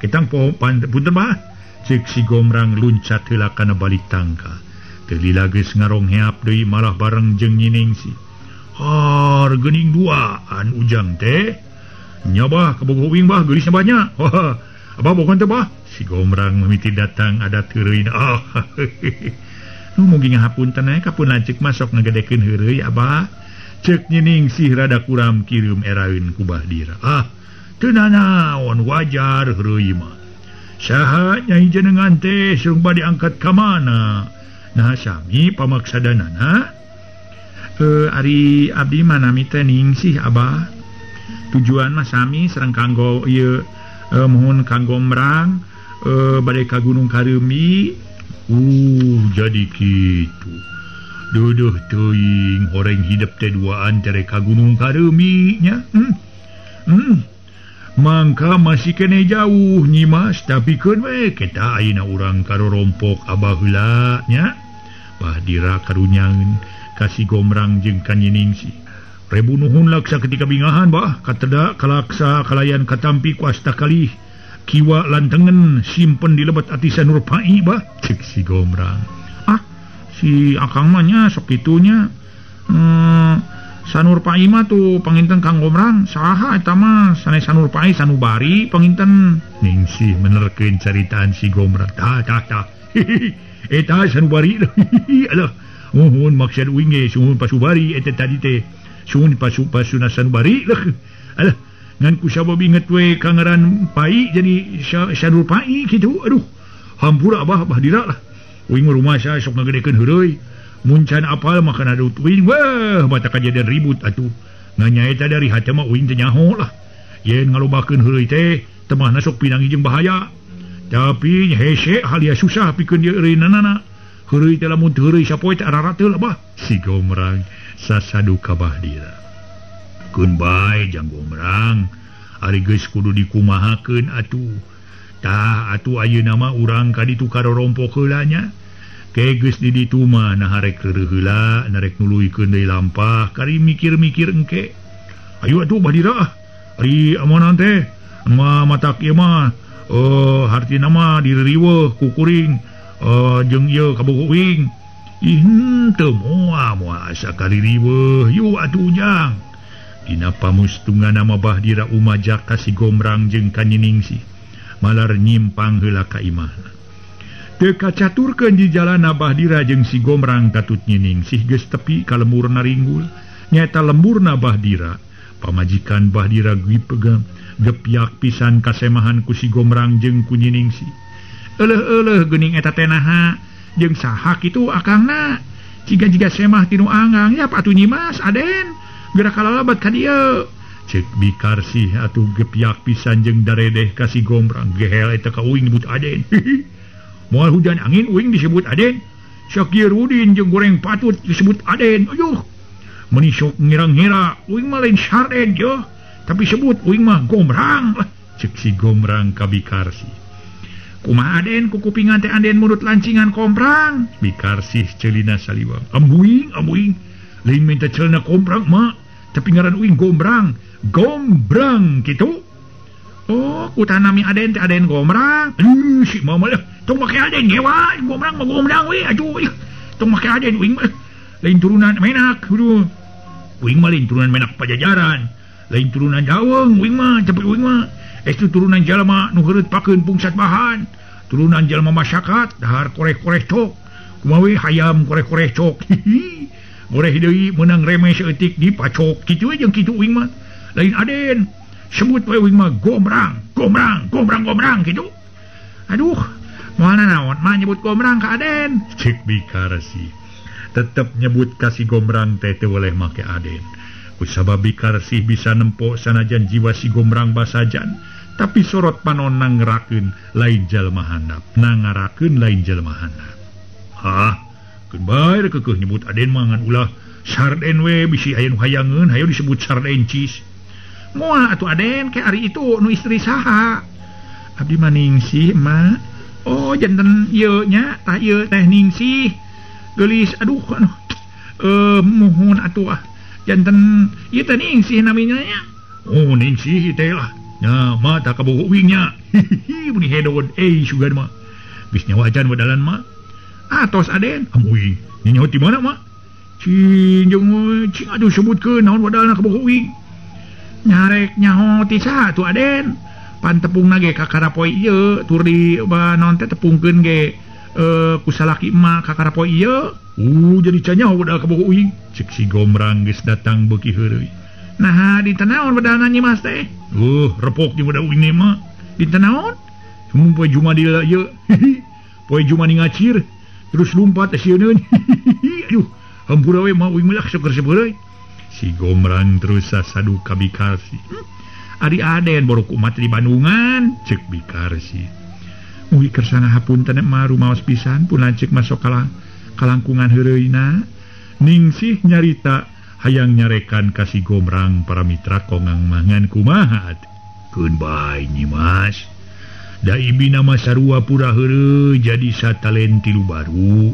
ketang poho punten bah. Cek si Gomrang luncat heula kana balik tangka. Teu lila geus ngarongheap deui malah bareng jeung Nyiningsih. Har geuning duaan ujang teh. Nya bah kabogoh uing bah geulisna banyak. Abah bogohan teh bah. Si Gomrang mimiti datang ada teureun. Ah. Nu mugi ngahapunten aya kapun lanceuk masok ngagedekeun heureuy abah. Cek Nyiningsih rada kuram kirim eraeun ku Bahdira. Ah, teu nanaon wajar heureuy mah. Saha nyai jenengan teh sareng bade angkat ka mana? Nah sami pamaksadanana. Ari abdi mah nami teh Ningsih abah. Tujuan mah sami sareng kanggo ieu mohon kanggo Gomrang bade ka Gunung Kareumbi. Jadi kitu. Duduh teuing horeng hidep teh duaan tere ka Gunung Kareumbi nya. Mangka masih kene jauh nyimas tapi keun we kita ayeuna urang karorompok abah heula nya. Bahdira karunyangeun ka si Gomrang jeung ka Nyiningsih. Rebu nuhun laksa ketika bingahan bah kateda kalaksa kalayan katampi ku asta kalih kiwa lantengen simpen di lebet ati Sanur Pai bah cek si Gomrang. Ah si akang mah nya sok kitunya. Sanur Pai mah tuh panginten Kang Gomrang saha eta mah sanes Sanur Pai Sanubari panginten. Ningsih menerkeun caritaan si Gomrang. Tah tah tah. Eta Sanubari. Alah muhun maksud uing ge suhun Pasubari eta tadi teh. Suhun pasuna Sanubari. Alah ngan ku sabab inget we ka ngaran Pai jadi Sanur Pai kitu. Aduh hampura abah Bahdira lah. Uing rumah saya sok ngagedekeun heureuy. Muncan apal makan adut uing wah mata kajadian ribut atuh. Ngan nyaeta dari hate mah uing teh nyaho lah. Yen ngalobakeun heureuy teh temahna sok pinangi jeung bahaya. Tapi hese halia susah pikeun ieu eureunanana. Heureuy teh lamun teu heureuy sapoe teh ararateul abah. Si Gomrang sasadu ka Bahdira. Keun bae jang Gomrang, ari geus kudu dikumahakeun atuh. Tah atuh ayeuna mah urang ka ditu karorompok heula nya. Ke geus di ditu mah nah rek reureuh heula, narek nuluykeun deui lampah, kari mikir-mikir engke. Ayo atuh Bahdira ah. Ari amonan teh mah matak ieu mah hartina mah diririweuh ku kuring jeung ieu kabogoh uing. Ih teu moal moal asa kaririweuh yu atuh ujang. Dina pamustungan mah Bahdira umajak ka si Gomrang jeung ka Nyiningsih. Malar nyimpang heula ka imahna. Teu kacaturkeun di jalana Bahdira jeung si Gomrang katut Nyiningsih geus tepi ka lembur naringgul. Nyaeta lemburna Bahdira. Pamajikan Bahdira gepiak pisan kasemahan ku si Gomrang jeung ku Nyiningsih. Eleuh-eleuh geuning eta teh naha jeung saha kitu akangna. Ciga-jiga semah tinu angang ya atuh Nyimas Aden. Geura kalalabat ka dieu. Cek Bikarsih atuh gepiak pisan jeung daredeh ka si Gomrang. Gehel eta ka uing nyebut Aden. Moal hujan angin uing disebut Aden. Syakir Udin jeung goreng patut disebut Aden. Ayuh. Meuni sok ngira-ngira uing mah lain sarden yeuh. Tapi sebut uing mah Gomrang lah. Cek si Gomrang ka Bikarsih. Kumaha Aden kukupingan teh Aden mulut lancingan komprang. Bikarsih ceulina saliwang. Ambuing ambuing. Lain minta celana komprang mah. Tapi ngaran uing Gomrang. Gombrang kitu. Oh, kutanami Aden teh Aden Gomrang. Si mama lah. Tong make Aden ngewa, Gomrang mah Gomrang we aduh. Tong make Aden uing mah. Lain turunan menak, aduh. Uing mah lain turunan menak Pajajaran. Lain turunan Daweung uing mah, tapi uing mah itu turunan jalma nu heureut pakeun pungsat bahan. Turunan jalma masyarakat dahar koreh-koreh cok. Kumaha we hayam koreh-koreh cok. Goreh deui meunang remeh saeutik dipacok. Kitu we jeung kitu uing mah. Lain Aden. Sebut we uing mah Gomrang, Gomrang, Gomrang, Gomrang kitu. Aduh, moal nanaon mah nyebut Gomrang ka Aden. Cek Bikarsih. Tetep nyebut ka si Gomrang teh teu boleh make Aden. Kusabab Bikarsih bisa nempo sanajan jiwa si Gombrang basajan, tapi sorot panon nangerakeun lain jalma handap, nangarakeun lain jalma handap. Hah, keun bae kekeuh nyebut Aden mah ngan ulah sarden we bisi aya nu hayangeun hayo disebut sarden cis. Moal atuh Aden ke ari itu nu istri saha? Abdi mah Ningsih, Mak. Oh, janten ieu nya tah ieu teh Ningsih. Geulis aduh aduh. Muhun atuh ah. Janten ieu teh Ningsih namina nya. Oh, Ningsih teh lah. Nya mah tak kabogo uing nya. Hihi muni hedon euy sugan mah. Geus nyawa acan wadalan mah. Atos Aden. Amuy, nyaho ti mana mah? Cing jeung cing aduh sebutkeun naon wadalna kabogo uing. Nyarek nyaho ti saha atuh Aden? Pan tepungna ge kakara poe ieu tur di naon teh tepungkeun ge ku salaki emak kakara poe ieu. Jadi can nyaho wadal kabogo uing. Cek si Gombrang geus datang beuki heureuy. Naha dinten naon wadalna Nyi Mas teh? Repok jeung wadal uing mah. Dinten naon? Cuma poe Jumadil ieu. Poe Jumadi ngacir terus lumpat sieun. Aduh, hampura we mah uing mah sok resep heureuy. Si Gombrang terus sasadu ka Bikarsih. Ari Aden borok umat di Bandungan, cek Bikarsih. Mugi kersana hapunten mah rumaos pisan pun lanceuk masuk kalangkungan heureuyna. Ningsih nyarita hayang nyarekan ka si Gombrang para mitra kongang mangan kumaha. Keun bae Nyi Mas. Da ibina mah sarua pura heureuy jadi satalen tilu baru.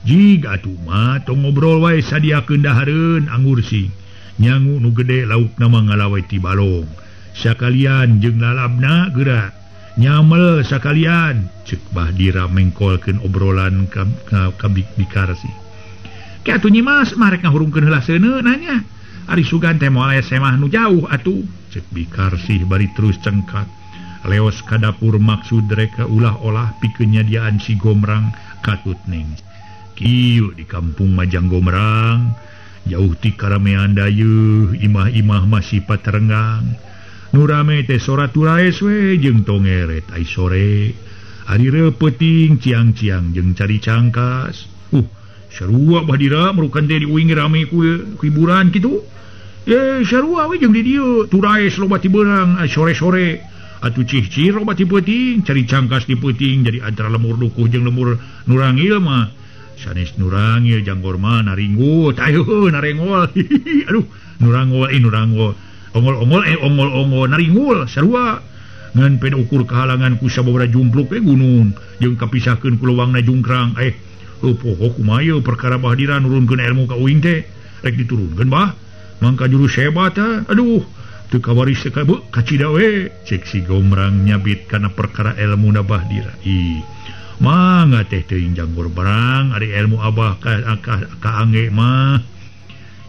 Jig atuh mah tong ngobrol wae sadiakeun dahareun anggur sing. Nyangu nu gede laukna mah ngalawai ti balong. Sakalian jeung lalabna geura. Nyamel sakalian cek Bahdira mengkolkeun obrolan ka Bikarsih. Ke atuh Nyi Mas mah rek ngahurungkeun heula seuneu nanya. Ari sugan teh moal aya semah nu jauh atuh. Cek Bikarsih bari terus cengkat. Leos ka dapur maksud reka ulah-olah pikeun nyadiaan si Gombrang katut ning. Kieu di kampung Majang Gombrang jauh ti karamean dayeuh imah-imah masih paterenggang. Nu rame teh sora turaes we jeung tongeret ai sore. Ari reupeting ciang-ciang jeung cari cangkas. Sarua Bahdira merukan teh di uing rame ku hiburan kitu. Sarua we jeung di dieu turaes loba ti beurang sore-sore. Atuh cihcir loba ti peuting, cari cangkas di peuting jadi antara lemur dukuh jeung lemur nurangil mah. Sanes nurangil janggor mah naringgut, ayo narengol. Aduh, nurangol nurangol. Ongol-ongol ongol-ongol naringul sarua. Ngan pen ukur kahalangan ku sababaraha jumpluk we gunung jeung kapisahkeun ku leuwangna jungkrang. Poho kumaha ieu perkara Bahdira nurunkeun ilmu ka uing teh. Rek diturunkeun bah. Mangka jurus hebat ah. Aduh, teu kawaris teu kabeu kacida we. Cek si Gombrang nyabit kana perkara ilmuna Bahdira. Ih, mangga teh teuing janggor barang ari ilmu abah ka angge mah.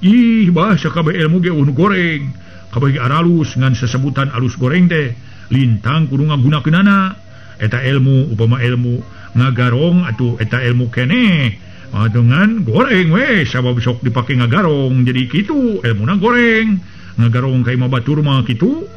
Ih, bah sakabeh ilmu ge nu goreng. Kabeh aralus ngan sesebutan alus goreng teh lintang kudu ngagunakeunana. Eta ilmu upama ilmu ngagarong atuh eta ilmu keneh. Dengan goreng we sabab sok dipake ngagarong jadi kitu ilmuna goreng. Ngagarong ka imah batur mah kitu.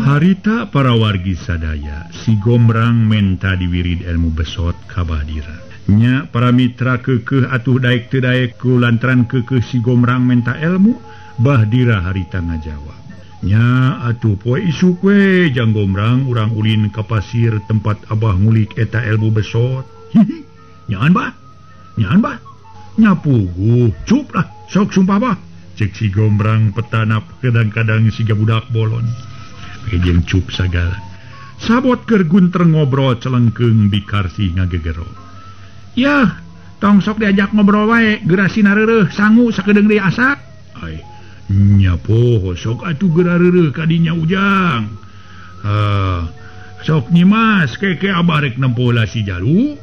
Harita para wargi sadaya si Gombrang menta diwirid ilmu besot ka Bahdira. Nya para mitra keukeuh atuh daek teu daek ku lantaran keukeuh si Gombrang menta ilmu, Bahdira harita ngajawab. Nya atuh poe isuk we jang Gombrang urang ulin ka pasir tempat abah ngulik eta ilmu besot. Hihi, nyaan bah? Nyaan bah? Nya puguh, cup lah, sok sumpah bah. Cek si Gombrang petanap kadang-kadang siga budak bolon. Jeung cup sagala. Sabot keur gunter ngobrol celengkeung Bikarsih ngagegero. Yah, tong sok diajak ngobrol wae, geura sinareureuh sangu sakedeung deui asak. Ai, nya poho sok atuh geura reureuh ka dinya Ujang. Sok Nyi Mas, keke abah rek nempo si jalu.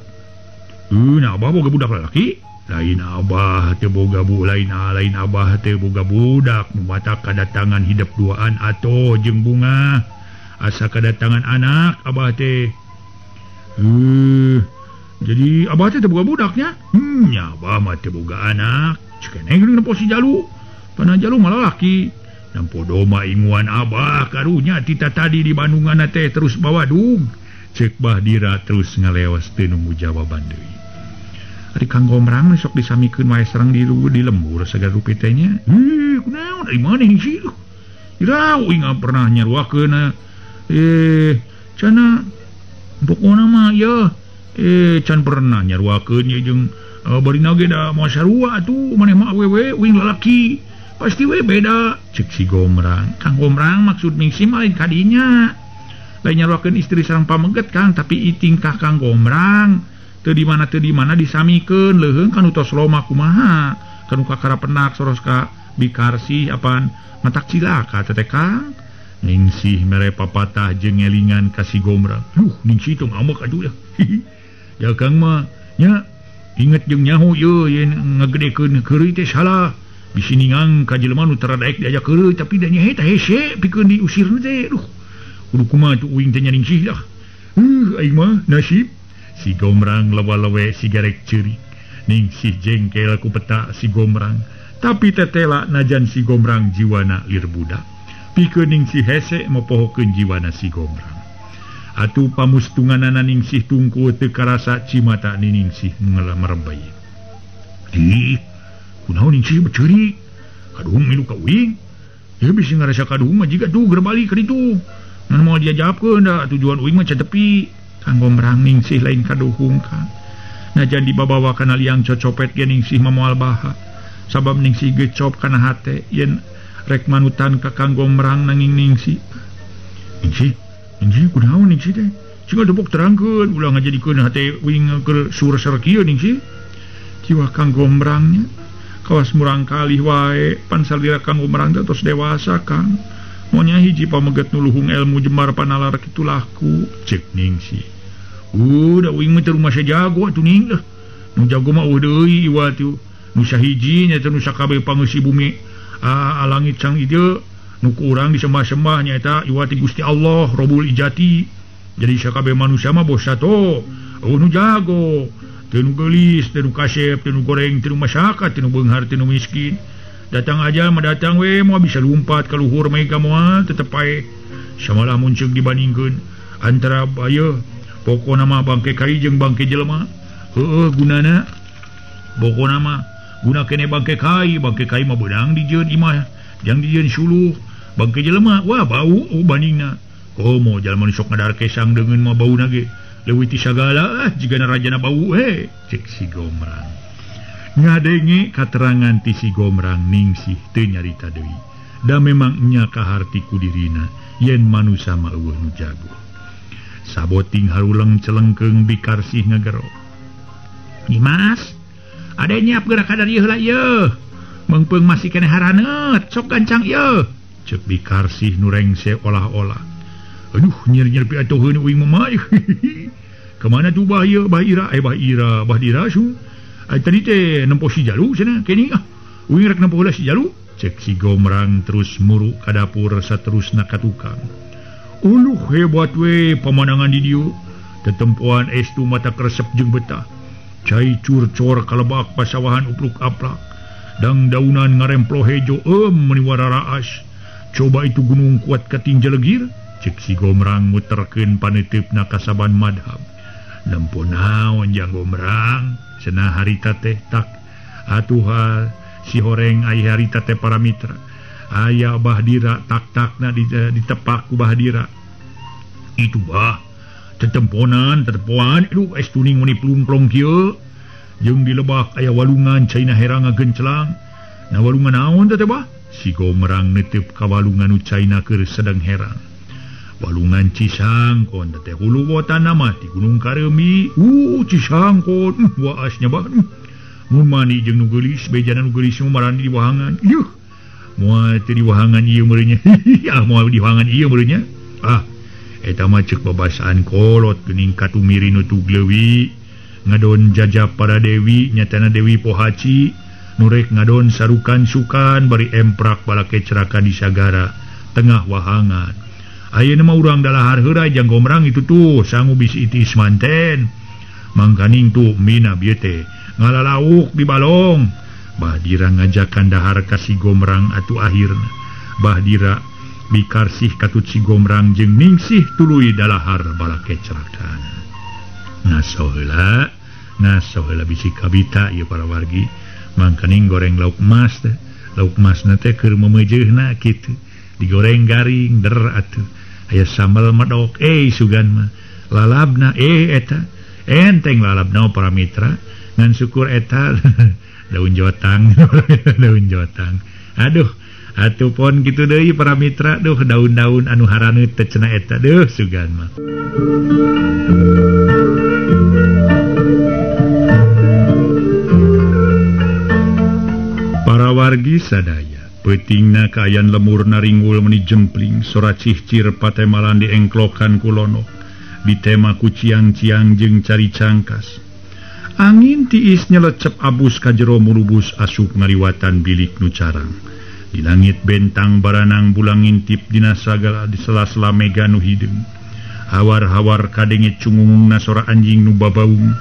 Nah abah boga budak lalaki? Lain abah teu boga bu, lain abah teu boga budak, nu matak kadatangan hidep duaan atoh jeung bunga. Asa kadatangan anak abah teh. Jadi abah teh teu boga budaknya? Nya abah mah teu boga anak. Cek keneh geuning nempo si jalu. Pana jalu malah laki. Nempo doma inguan abah karunya tita tadi di Bandungan teh terus bawa dug. Cek Bahdira terus ngalewas teu nunggu jawaban deui. Ari Kang Gombrang sok disamikeun wae sareng di lembur sagala rupi teh nya. Heuh, kunaon ari maneh sih? Ira uing pernah nyaruakeun cenah pokona mah ya can pernah nyaruakeun ye jeung barina ge da moal sarua atuh maneh mah awewe uing lalaki pasti we beda cek si Gombrang. Kang Gombrang maksud Ningsih mah lain kadinya lain nyaruakeun istri sareng pameget Kang, tapi tingkah Kang Gombrang teu di mana disamikeun leuheung kanu tos loma kumaha kanu kakara penak soros ka Bikarsih apaan matak cilaka teh Kang. Ningsih mere papatah jeung ngelingan ka si Gombrang. Duh, Ningsih teh ngambek aduh ya. Ya Kang mah nya inget jeung nyaho ieu yen ngagedekeun keureuy teh salah. Bisi ningang ka jelema nu tara daek diajak keureuy tapi da nya eta hese pikeun diusirna teh. Duh, kudu kumaha tuh uing teh nya Ningsih lah. Aing mah nasib. Si Gombrang lewa-lewe sigarek ceurik. Ningsih jengkel ku peta si Gombrang. Tapi tetela najan si Gombrang jiwana lir budak. Pikeun Ningsih hese mopohokeun jiwana si Gombrang. Atuh pamustunganana Ningsih tungku teu karasa cimata ni Ningsih merebay. Ih, kunaon Ningsih beceurik? Kaduhung milu ka uing. Ieu bisi ngarasa kaduhung mah jiga tuh gerbalik ka ditu. Ngan moal diajabkeun da tujuan uing mah can tepi. Kang Gombrang Ningsih lain kaduhung Kang. Najan dibabawa kana liang cocopet ge Ningsih mah moal baha. Sabab Ningsih gecop kana hate yen rek manutan ka Kang Gombrang nanging Ningsih. Ningsih, Ningsih kunaon Ningsih teh? Cing debok terangkeun ulah ngajadikeun hate uing keur sur-sur kieu Ningsih. Jiwa Kang Gombrangnya kawas murang kalih wae pan salira Kang Gombrang teh tos dewasa Kang. Monya hiji pameget nu luhung ilmu jembar panalar kitu laku cek Ningsih. Udah uing mah teu rumah jago atuh ning lah. Nu jago mah eueuh deui iwa tuh. Nu sahiji nya teh nu sakabeh pangeusi bumi langit sang ieu nu ku urang disembah-sembah nyaeta iwa ti Gusti Allah Robul Ijati. Jadi sakabeh manusia mah bos sato. Eueuh nu jago, teu nu geulis, teu nu kasep, teu nu goreng, teu nu masyarakat, teu nu beunghar, teu nu miskin. Datang aja mah datang we moal bisa lumpat ka luhur mega moal tetep pae. Samalah mun ceuk dibandingkeun antara ieu pokona mah bangke kai jeung bangke jelema. Heueuh gunana. Pokona mah guna kene bangke kai mah beunang dijieun imah, jang dijieun suluh. Bangke jelema wah bau bandingna. Komo jalma nu sok ngadar kesang deungeun mah bauna ge leuwih ti sagala jigana rajana bau he cek si Gombrang. Ngadenge katerangan ti si Gombrang Ningsih teu nyarita deui. Da memang nya kaharti ku dirina yen manusa mah eueuh nu jago. Saboting haruleng celengkeung Bikarsih ngagero. Nimas, ade nyiap geura ka dieu heula ieu. Meungpeung masih keneh haraneut, sok gancang ieu. Ceuk Bikarsih nu rengse olah-olah. Aduh, nyeri-nyeri pi atuheun uing mah. Kamana tuh bah ieu, bah Ira, bah Ira, bah Dira su. Tadi teh nempo si Jalu cenah kening ah. Uing rek nempo heula si Jalu. Cek si Gombrang terus muru ka dapur saterusna ka tukang. Uluh hebat we pemandangan di dieu. Tetempoan estu mata keresep jeung betah. Cai curcor kalebak pasawahan upluk aplak. Dang daunan ngaremplo hejo meuni wararaas. Coba itu gunung kuat kating jelegir. Cek si Gombrang muterkeun paneuteup ka saban madhab. Nempo naon jang Gombrang? Cenah harita teh tak atuh si horeng ai harita teh para mitra. Aya Bahdira tak-takna ditepak ku Bahdira. Itu bah tetemponan tetempoan aduh es tuning meni plungplong kieu. Jeung di lebak aya walungan caina herang ngagencelang. Na walungan naon teh bah? Si Gombrang neuteup ka walungan nu caina keur sedang herang. Walungan Cisangkon teh hulu wotana mah ti Gunung Kareumi. Cisangkon waasnya bah. Mun mani jeung nu geulis bejana nu geulis mah marani di wahangan. Yuh. Moal teu diwahangan ieu meureunnya. Ah moal diwahangan ieu meureunnya. Ah eta mah ceuk babasaan kolot geuning katumiri nu tuglewi ngadon jajap para dewi nyatana Dewi Pohaci nu rek ngadon sarukan-sukan bari emprak balake ceraka di sagara tengah wahangan. Ayeuna mah urang dalahar heura jang Gombrang itu tuh sangu bisi itis manten. Mangkaning tuh mina bieu teh ngalalauk di balong. Bahdira ngajakan dahar ka si Gombrang atuh akhirna. Bahdira Bikarsih katut si Gombrang jeung Ningsih tuluy dalahar balake cerakana. Ngaso heula Ngaso heula bisi kabita ieu para wargi. Mangkaning goreng lauk emas teh. Lauk emasna teh keur memeujeuhna kitu. Digoreng garing der atuh. Aya sambal medok sugan mah. Lalabna eta. Enteng lalabna para mitra. Ngan syukur eta daun jotang. Daun jotang. Aduh, atuh pon kitu deui para mitra. Duh, daun-daun anu haraneut teh cenah eta. Duh, sugan mah. Para wargi sadaya, peutingna kaayaan lemur naringgul meni jempling, sora cihcir patemalan diengklokan ku lono, ditema ku ciang-ciang jeung cari cangkas. Angin tiis nyelecep abus ka jero murubus asup ngaliwatan bilik nu carang. Di langit bentang baranang bulang ngintip dina sagala di sela-sela mega nu hideung. Hawar-hawar kadenge cungungna sora anjing nu babaung,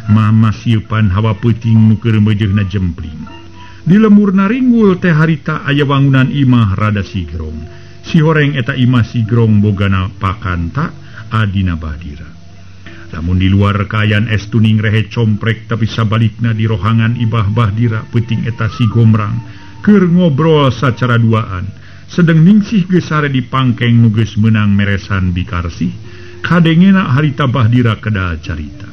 mamasieupan hawa peuting nu keur meujeunna jempling. Di lemur naringgul teh harita aya wangunan imah rada sigrong. Si horeng eta imah sigrong bogana pakanta adina Bahdira. Lamun di luar kaayaan es tuning rehe comprek tapi sabalikna di rohangan ibah Bahdira peuting eta si Gomrang keur ngobrol sacara duaan. Sedeng Ningsih geus sare di pangkeng nu geus meunang meresan bikarsih, kadengena harita Bahdira kedal carita.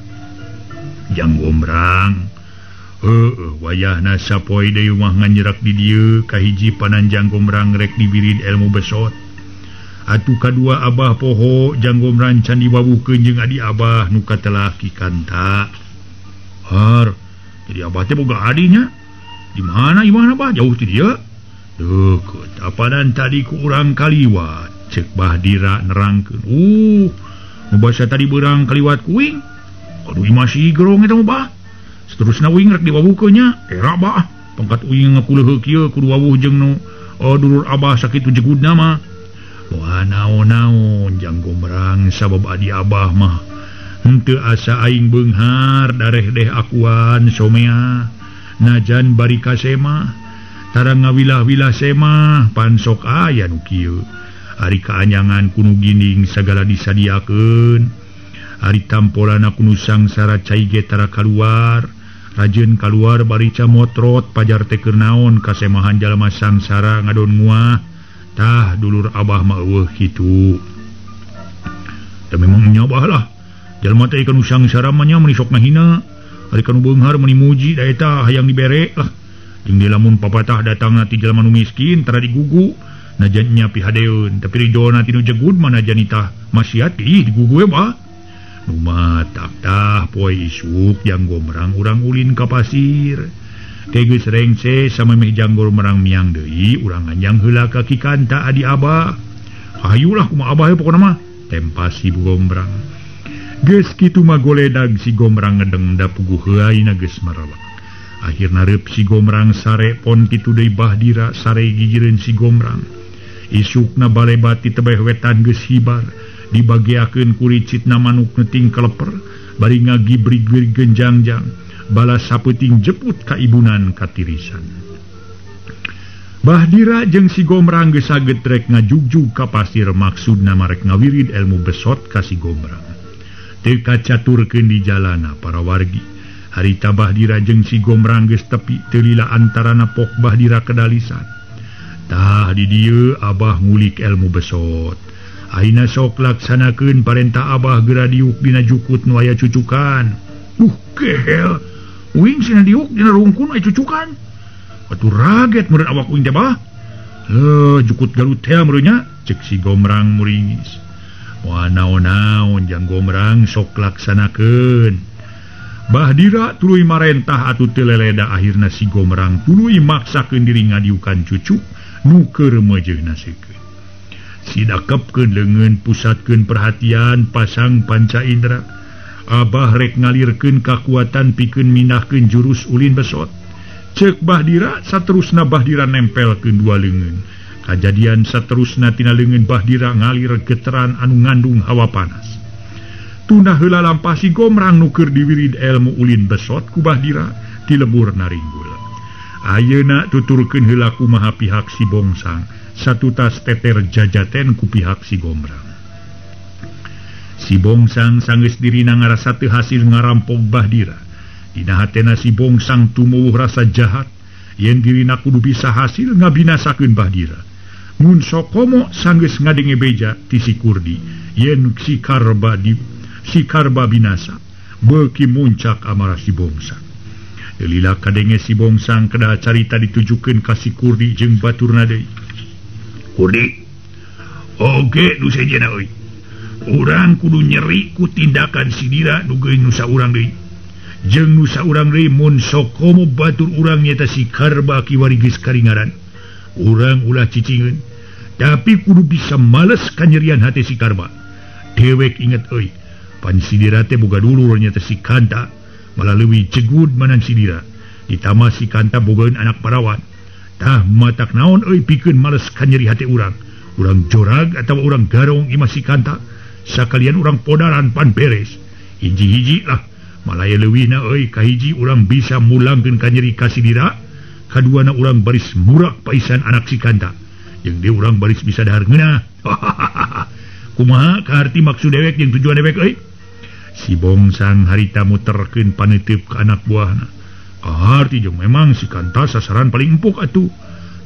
Jang Gomrang, heueuh wayahna sapoe deui mah nganjerak di dieu kahiji pananjang Gomrang rek diwirid ilmu besot. Atuh kadua abah poho Jang Gomrang can diwawuhkeun jeung adi abah nu katelah Ki Kanta. Har, jadi abah teh boga adinya. Di mana imahna bah jauh ti dieu? Deukeut apanan tadi ku urang kaliwat, ceuk Bahdira nerangkeun. Nu basa tadi beurang kaliwat kuing. Aduh imah sigrong eta mah bah. Seterusna uing rek diwawuhkeun nya, era bah. Pangkat uing ngakuleuheuk kieu kudu wawuh jeung nu dulur abah sakitu jegudna mah. Wah naon-naon Jang Gomrang sabab adi abah mah henteu asa aing beunghar dareh deh akuan somea. Najan bari ka semah tara ngawilah-wilah semah pan sok aya nu kieu. Ari kaanyangan kunu ginding sagala disadiakeun. Ari tampolana kunu sangsara cai ge tara kaluar. Rajeun kaluar bari camotrot pajar teh keur naon kasemahan jalma sangsara ngadon nguah. Tah dulur abah mah eueuh kitu. Teu memang nyabah lah. Jalma teh kanu sangsara mah nya meuni sok ngahina. Ari kanu beunghar meuni muji da eta hayang dibere lah. Jeung di lamun papatah datangna ti jalma nu miskin tara digugu. Najan nya pihadeun tapi rijona ti nu jegud mah najan itah maksiat ih digugu we bah. Nu matak tah poe isuk Jang Gomrang urang ulin ka pasir. Teh geus rengse samemeh Jang Gomrang miang deui urang nganjang heula ka Ki Kanta adi abah. Hayulah kumaha abah pokona mah tempas si Gomrang. Geus kitu mah goledag si Gomrang ngedeng da puguh heuayna geus marelek. Akhirna reup si Gomrang sare pon kitu deui Bahdira sare gigireun si Gomrang. Isukna balebat ti tebeh wetan geus hibar. Dibageakeun ku ricitna manuk nu tingkeleper bari ngagibrig-brig genjangjang balas sapeuting jeput ka ibunan katirisan. Bahdira jeung si Gomrang geus saget rek ngajugjug ka pasir maksudna marek ngawirid ilmu besot ka si Gomrang. Teu kacaturkeun di jalana para wargi. Harita Bahdira jeung si Gomrang geus tepi teu lila antarana pok Bahdira kedalisan. Tah di dieu abah ngulik ilmu besot. Aina sok laksanakeun parentah abah geura diuk dina jukut nu aya cucukan. Kehel. Uing sina diuk dina rungkun aya cucukan. Atuh raget meureun awak uing teh bah. Heuh, jukut Garut teh meureun nya, ceuk si Gomrang muringis. Wah naon-naon Jang Gomrang sok laksanakeun. Bahdira tuluy marentah atuh teu leleda akhirna si Gomrang tuluy maksakeun diri ngadiukan cucu nu keur meujeunna seukeun. Sidakepkeun leungeun pusatkeun perhatian pasang panca indera. Abah rek ngalirkeun kakuatan pikeun mindahkeun jurus ulin besot. Ceuk Bahdira saterusna Bahdira nempelkeun dua leungeun. Kajadian saterusna tina leungeun Bahdira ngalir geteran anu ngandung hawa panas. Tunda heula lampah si Gomrang nu keur diwirid ilmu ulin besot ku Bahdira ti lebur naringgul. Ayeuna tuturkeun heula kumaha pihak si Bongsang. Satutas teter jajaten ku pihak si Gomrang. Si Bongsang sanggeus dirina ngarasa teu hasil ngarampok Bahdira. Dina hatena si Bongsang tumuwuh rasa jahat yen dirina kudu bisa hasil ngabinasakeun Bahdira. Mun sokomo sanggeus ngadenge beja ti si Kurdi yen si Karba di si Karba binasa beuki muncak amarah si Bongsang. Lila kadenge si Bongsang kedah carita ditujukeun ka si Kurdi jeung baturna deui. Kurdi, oge nu sejenna euy. Urang kudu nyeri ku tindakan si Dira nu geus nusa urang deui. Jeung nusa urang deui mun sokomo batur urang nyata si Karba kiwari geus karingaran. Urang ulah cicingeun, tapi kudu bisa males kanyerian hate si Karba. Dewek inget euy, pan si Dira teh boga dulur nyata si Kanta. Malah leuwih jegud manan si Dira. Ditambah si Kanta bogaeun anak parawan. Tah matak naon euy pikeun males kanyeri hate urang. Urang jorag atawa urang garong imah si Kanta. Sakalian urang podaran pan beres. Hiji-hiji lah. Malaya leuwihna euy kahiji urang bisa mulangkeun kanyeri ka si Dira. Kaduana urang baris murak paisan anak si Kanta. Jeung deui urang baris bisa dahar ngeunah. Kumaha kaharti maksud dewek jeung tujuan dewek euy? Si Bongsang harita muterkeun panitip ke anak buahna. Kaharti jeung memang si Kanta sasaran paling empuk atuh.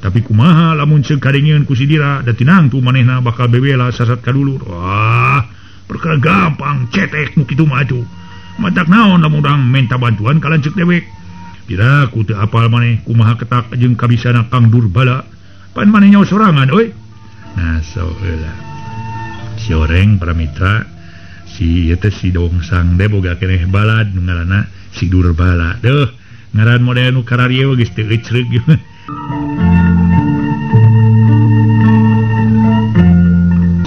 Tapi kumaha lamun ceuk kadengeun ku si Dira da tinang tu manehna bakal bebela sasat ka dulur. Wah, perkara gampang cetek nu kitu mah atuh. Matak naon lamun urang menta bantuan ka lanceuk dewek. Dira ku teu apal maneh kumaha ketak jeung kabisana Kang Durbala. Pan maneh nyaho sorangan euy. Nah, so heula. Si oreng para mitra si ieu teh si Dongsang teh boga keneh balad nu ngaranna si Durbala. Deuh, ngaran model nu kararieu geus teu ecreug.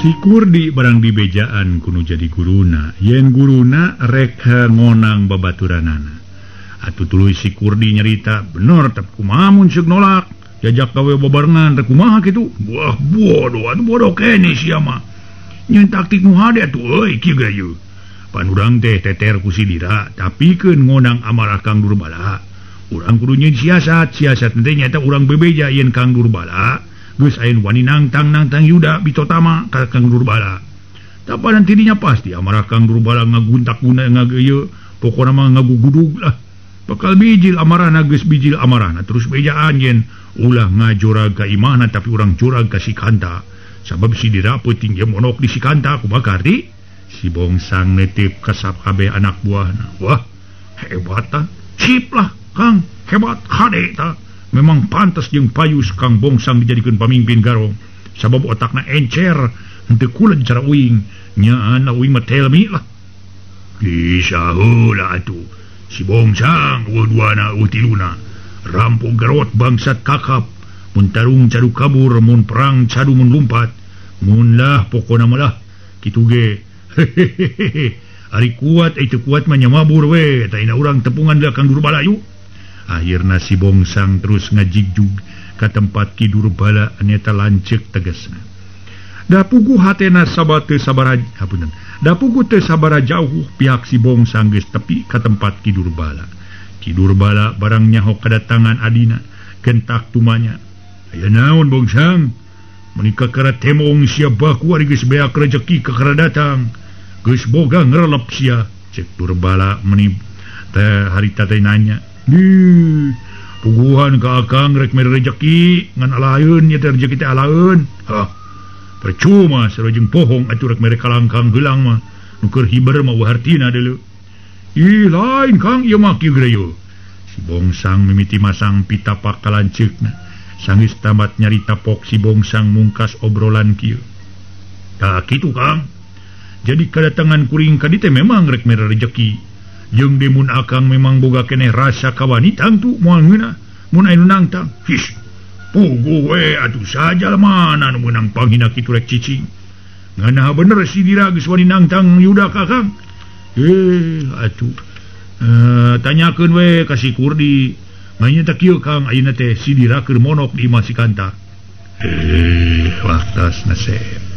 Si Kurdi barang dibejaan kudu jadi guruna, yen guruna rek ngonang babaturanana. Atuh tuluy si Kurdi nyarita, bener tapi kumaha mun ceuk nolak, jajak gawe babarengan rek kumaha kitu. Wah, bodoh atuh bodoh keneh sia mah. Nyeun taktik nu hade atuh euy kieu ge ieu. Pan urang teh teter ku si Dira, tapi keun ngonang amarah Kang Durbala. Urang kudu nyeun siasat, siasat teh nyaeta urang bebeja yen Kang Durbala geus aya wani nangtang-nangtang Yuda bitotama ka Kang Durbala. Tapanan tidinya pasti amarah Kang Durbala ngaguntak guna ngageuyeut, pokona mah ngagugudug lah. Bakal bijil amarahna geus bijil amarahna terus bejaan yen ulah ngajorag ka imahna tapi urang jorag ka si Kanta. Sabab si Dira peuting ge monok di si Kanta kumaha karti? Si Bongsang nitip ka sakabeh anak buahna. Wah, hebat tah. Sip lah, Kang, hebat hade tah. Memang pantas jeung payus Kang Bongsang dijadikeun pamimpin garong. Sabab otakna encer, henteu kulen cara uing. Nyaan uing mah telmi lah. Bisa heula atuh. Si Bongsang eueuh duana eueuh tiluna. Rampung garot bangsat kakap. Mun tarung cadu kabur, mun perang cadu mun lumpat. Mun lah pokona mah lah kitu ge. Hehehe. Ari kuat teu kuat mah nya mabur we, taina urang tepungan deui Kang Durbala yuk. Akhirna si Bongsang terus ngajigjug ka tempat Ki Durbala nyata lanceuk tegasna. Da puguh hatena sabab teu sabara hapunten. Da puguh teu sabara jauh pihak si Bongsang geus tepi ka tempat Ki Durbala. Ki Durbala barang nyaho kadatangan adina, gentak tumanya. Aya naon Bongsang? Meuni kakara temong sia baku ari geus beak rejeki kakara datang. Geus boga ngrelep sia. Cek Durbala meuni teh harita teh nanya. Di puguhan ka akang rek mere rejeki ngan alaeun nya teh rejeki teh alaeun. Hah. Percuma sarua jeung pohong atuh rek mere kalangkang heulang mah. Nu keur hiber mah eueuh hartina deuleu. Ih lain Kang ieu mah kieu geura. Si Bongsang mimiti masang pitapak ka lanceukna. Sanggeus tamat nyarita pok si Bongsang mungkas obrolan kieu. Tah kitu Kang. Jadi kadatangan kuring ka dieu teh memang rek mere rejeki. Jeung demun akang memang boga keneh rasa kawani tangtu moal ngeunah mun aya nu nangtang. His. Puguh we atuh saja mana nu meunang panghina kitu rek cicing. Ngeunah bener si Dira geus wani nangtang Yuda ka Kang. Atuh. Tanyakeun we ka si Kurdi. Nanya teh kieu Kang ayeuna teh si Dira keur monok di imah si Kanta. Waktasna sep.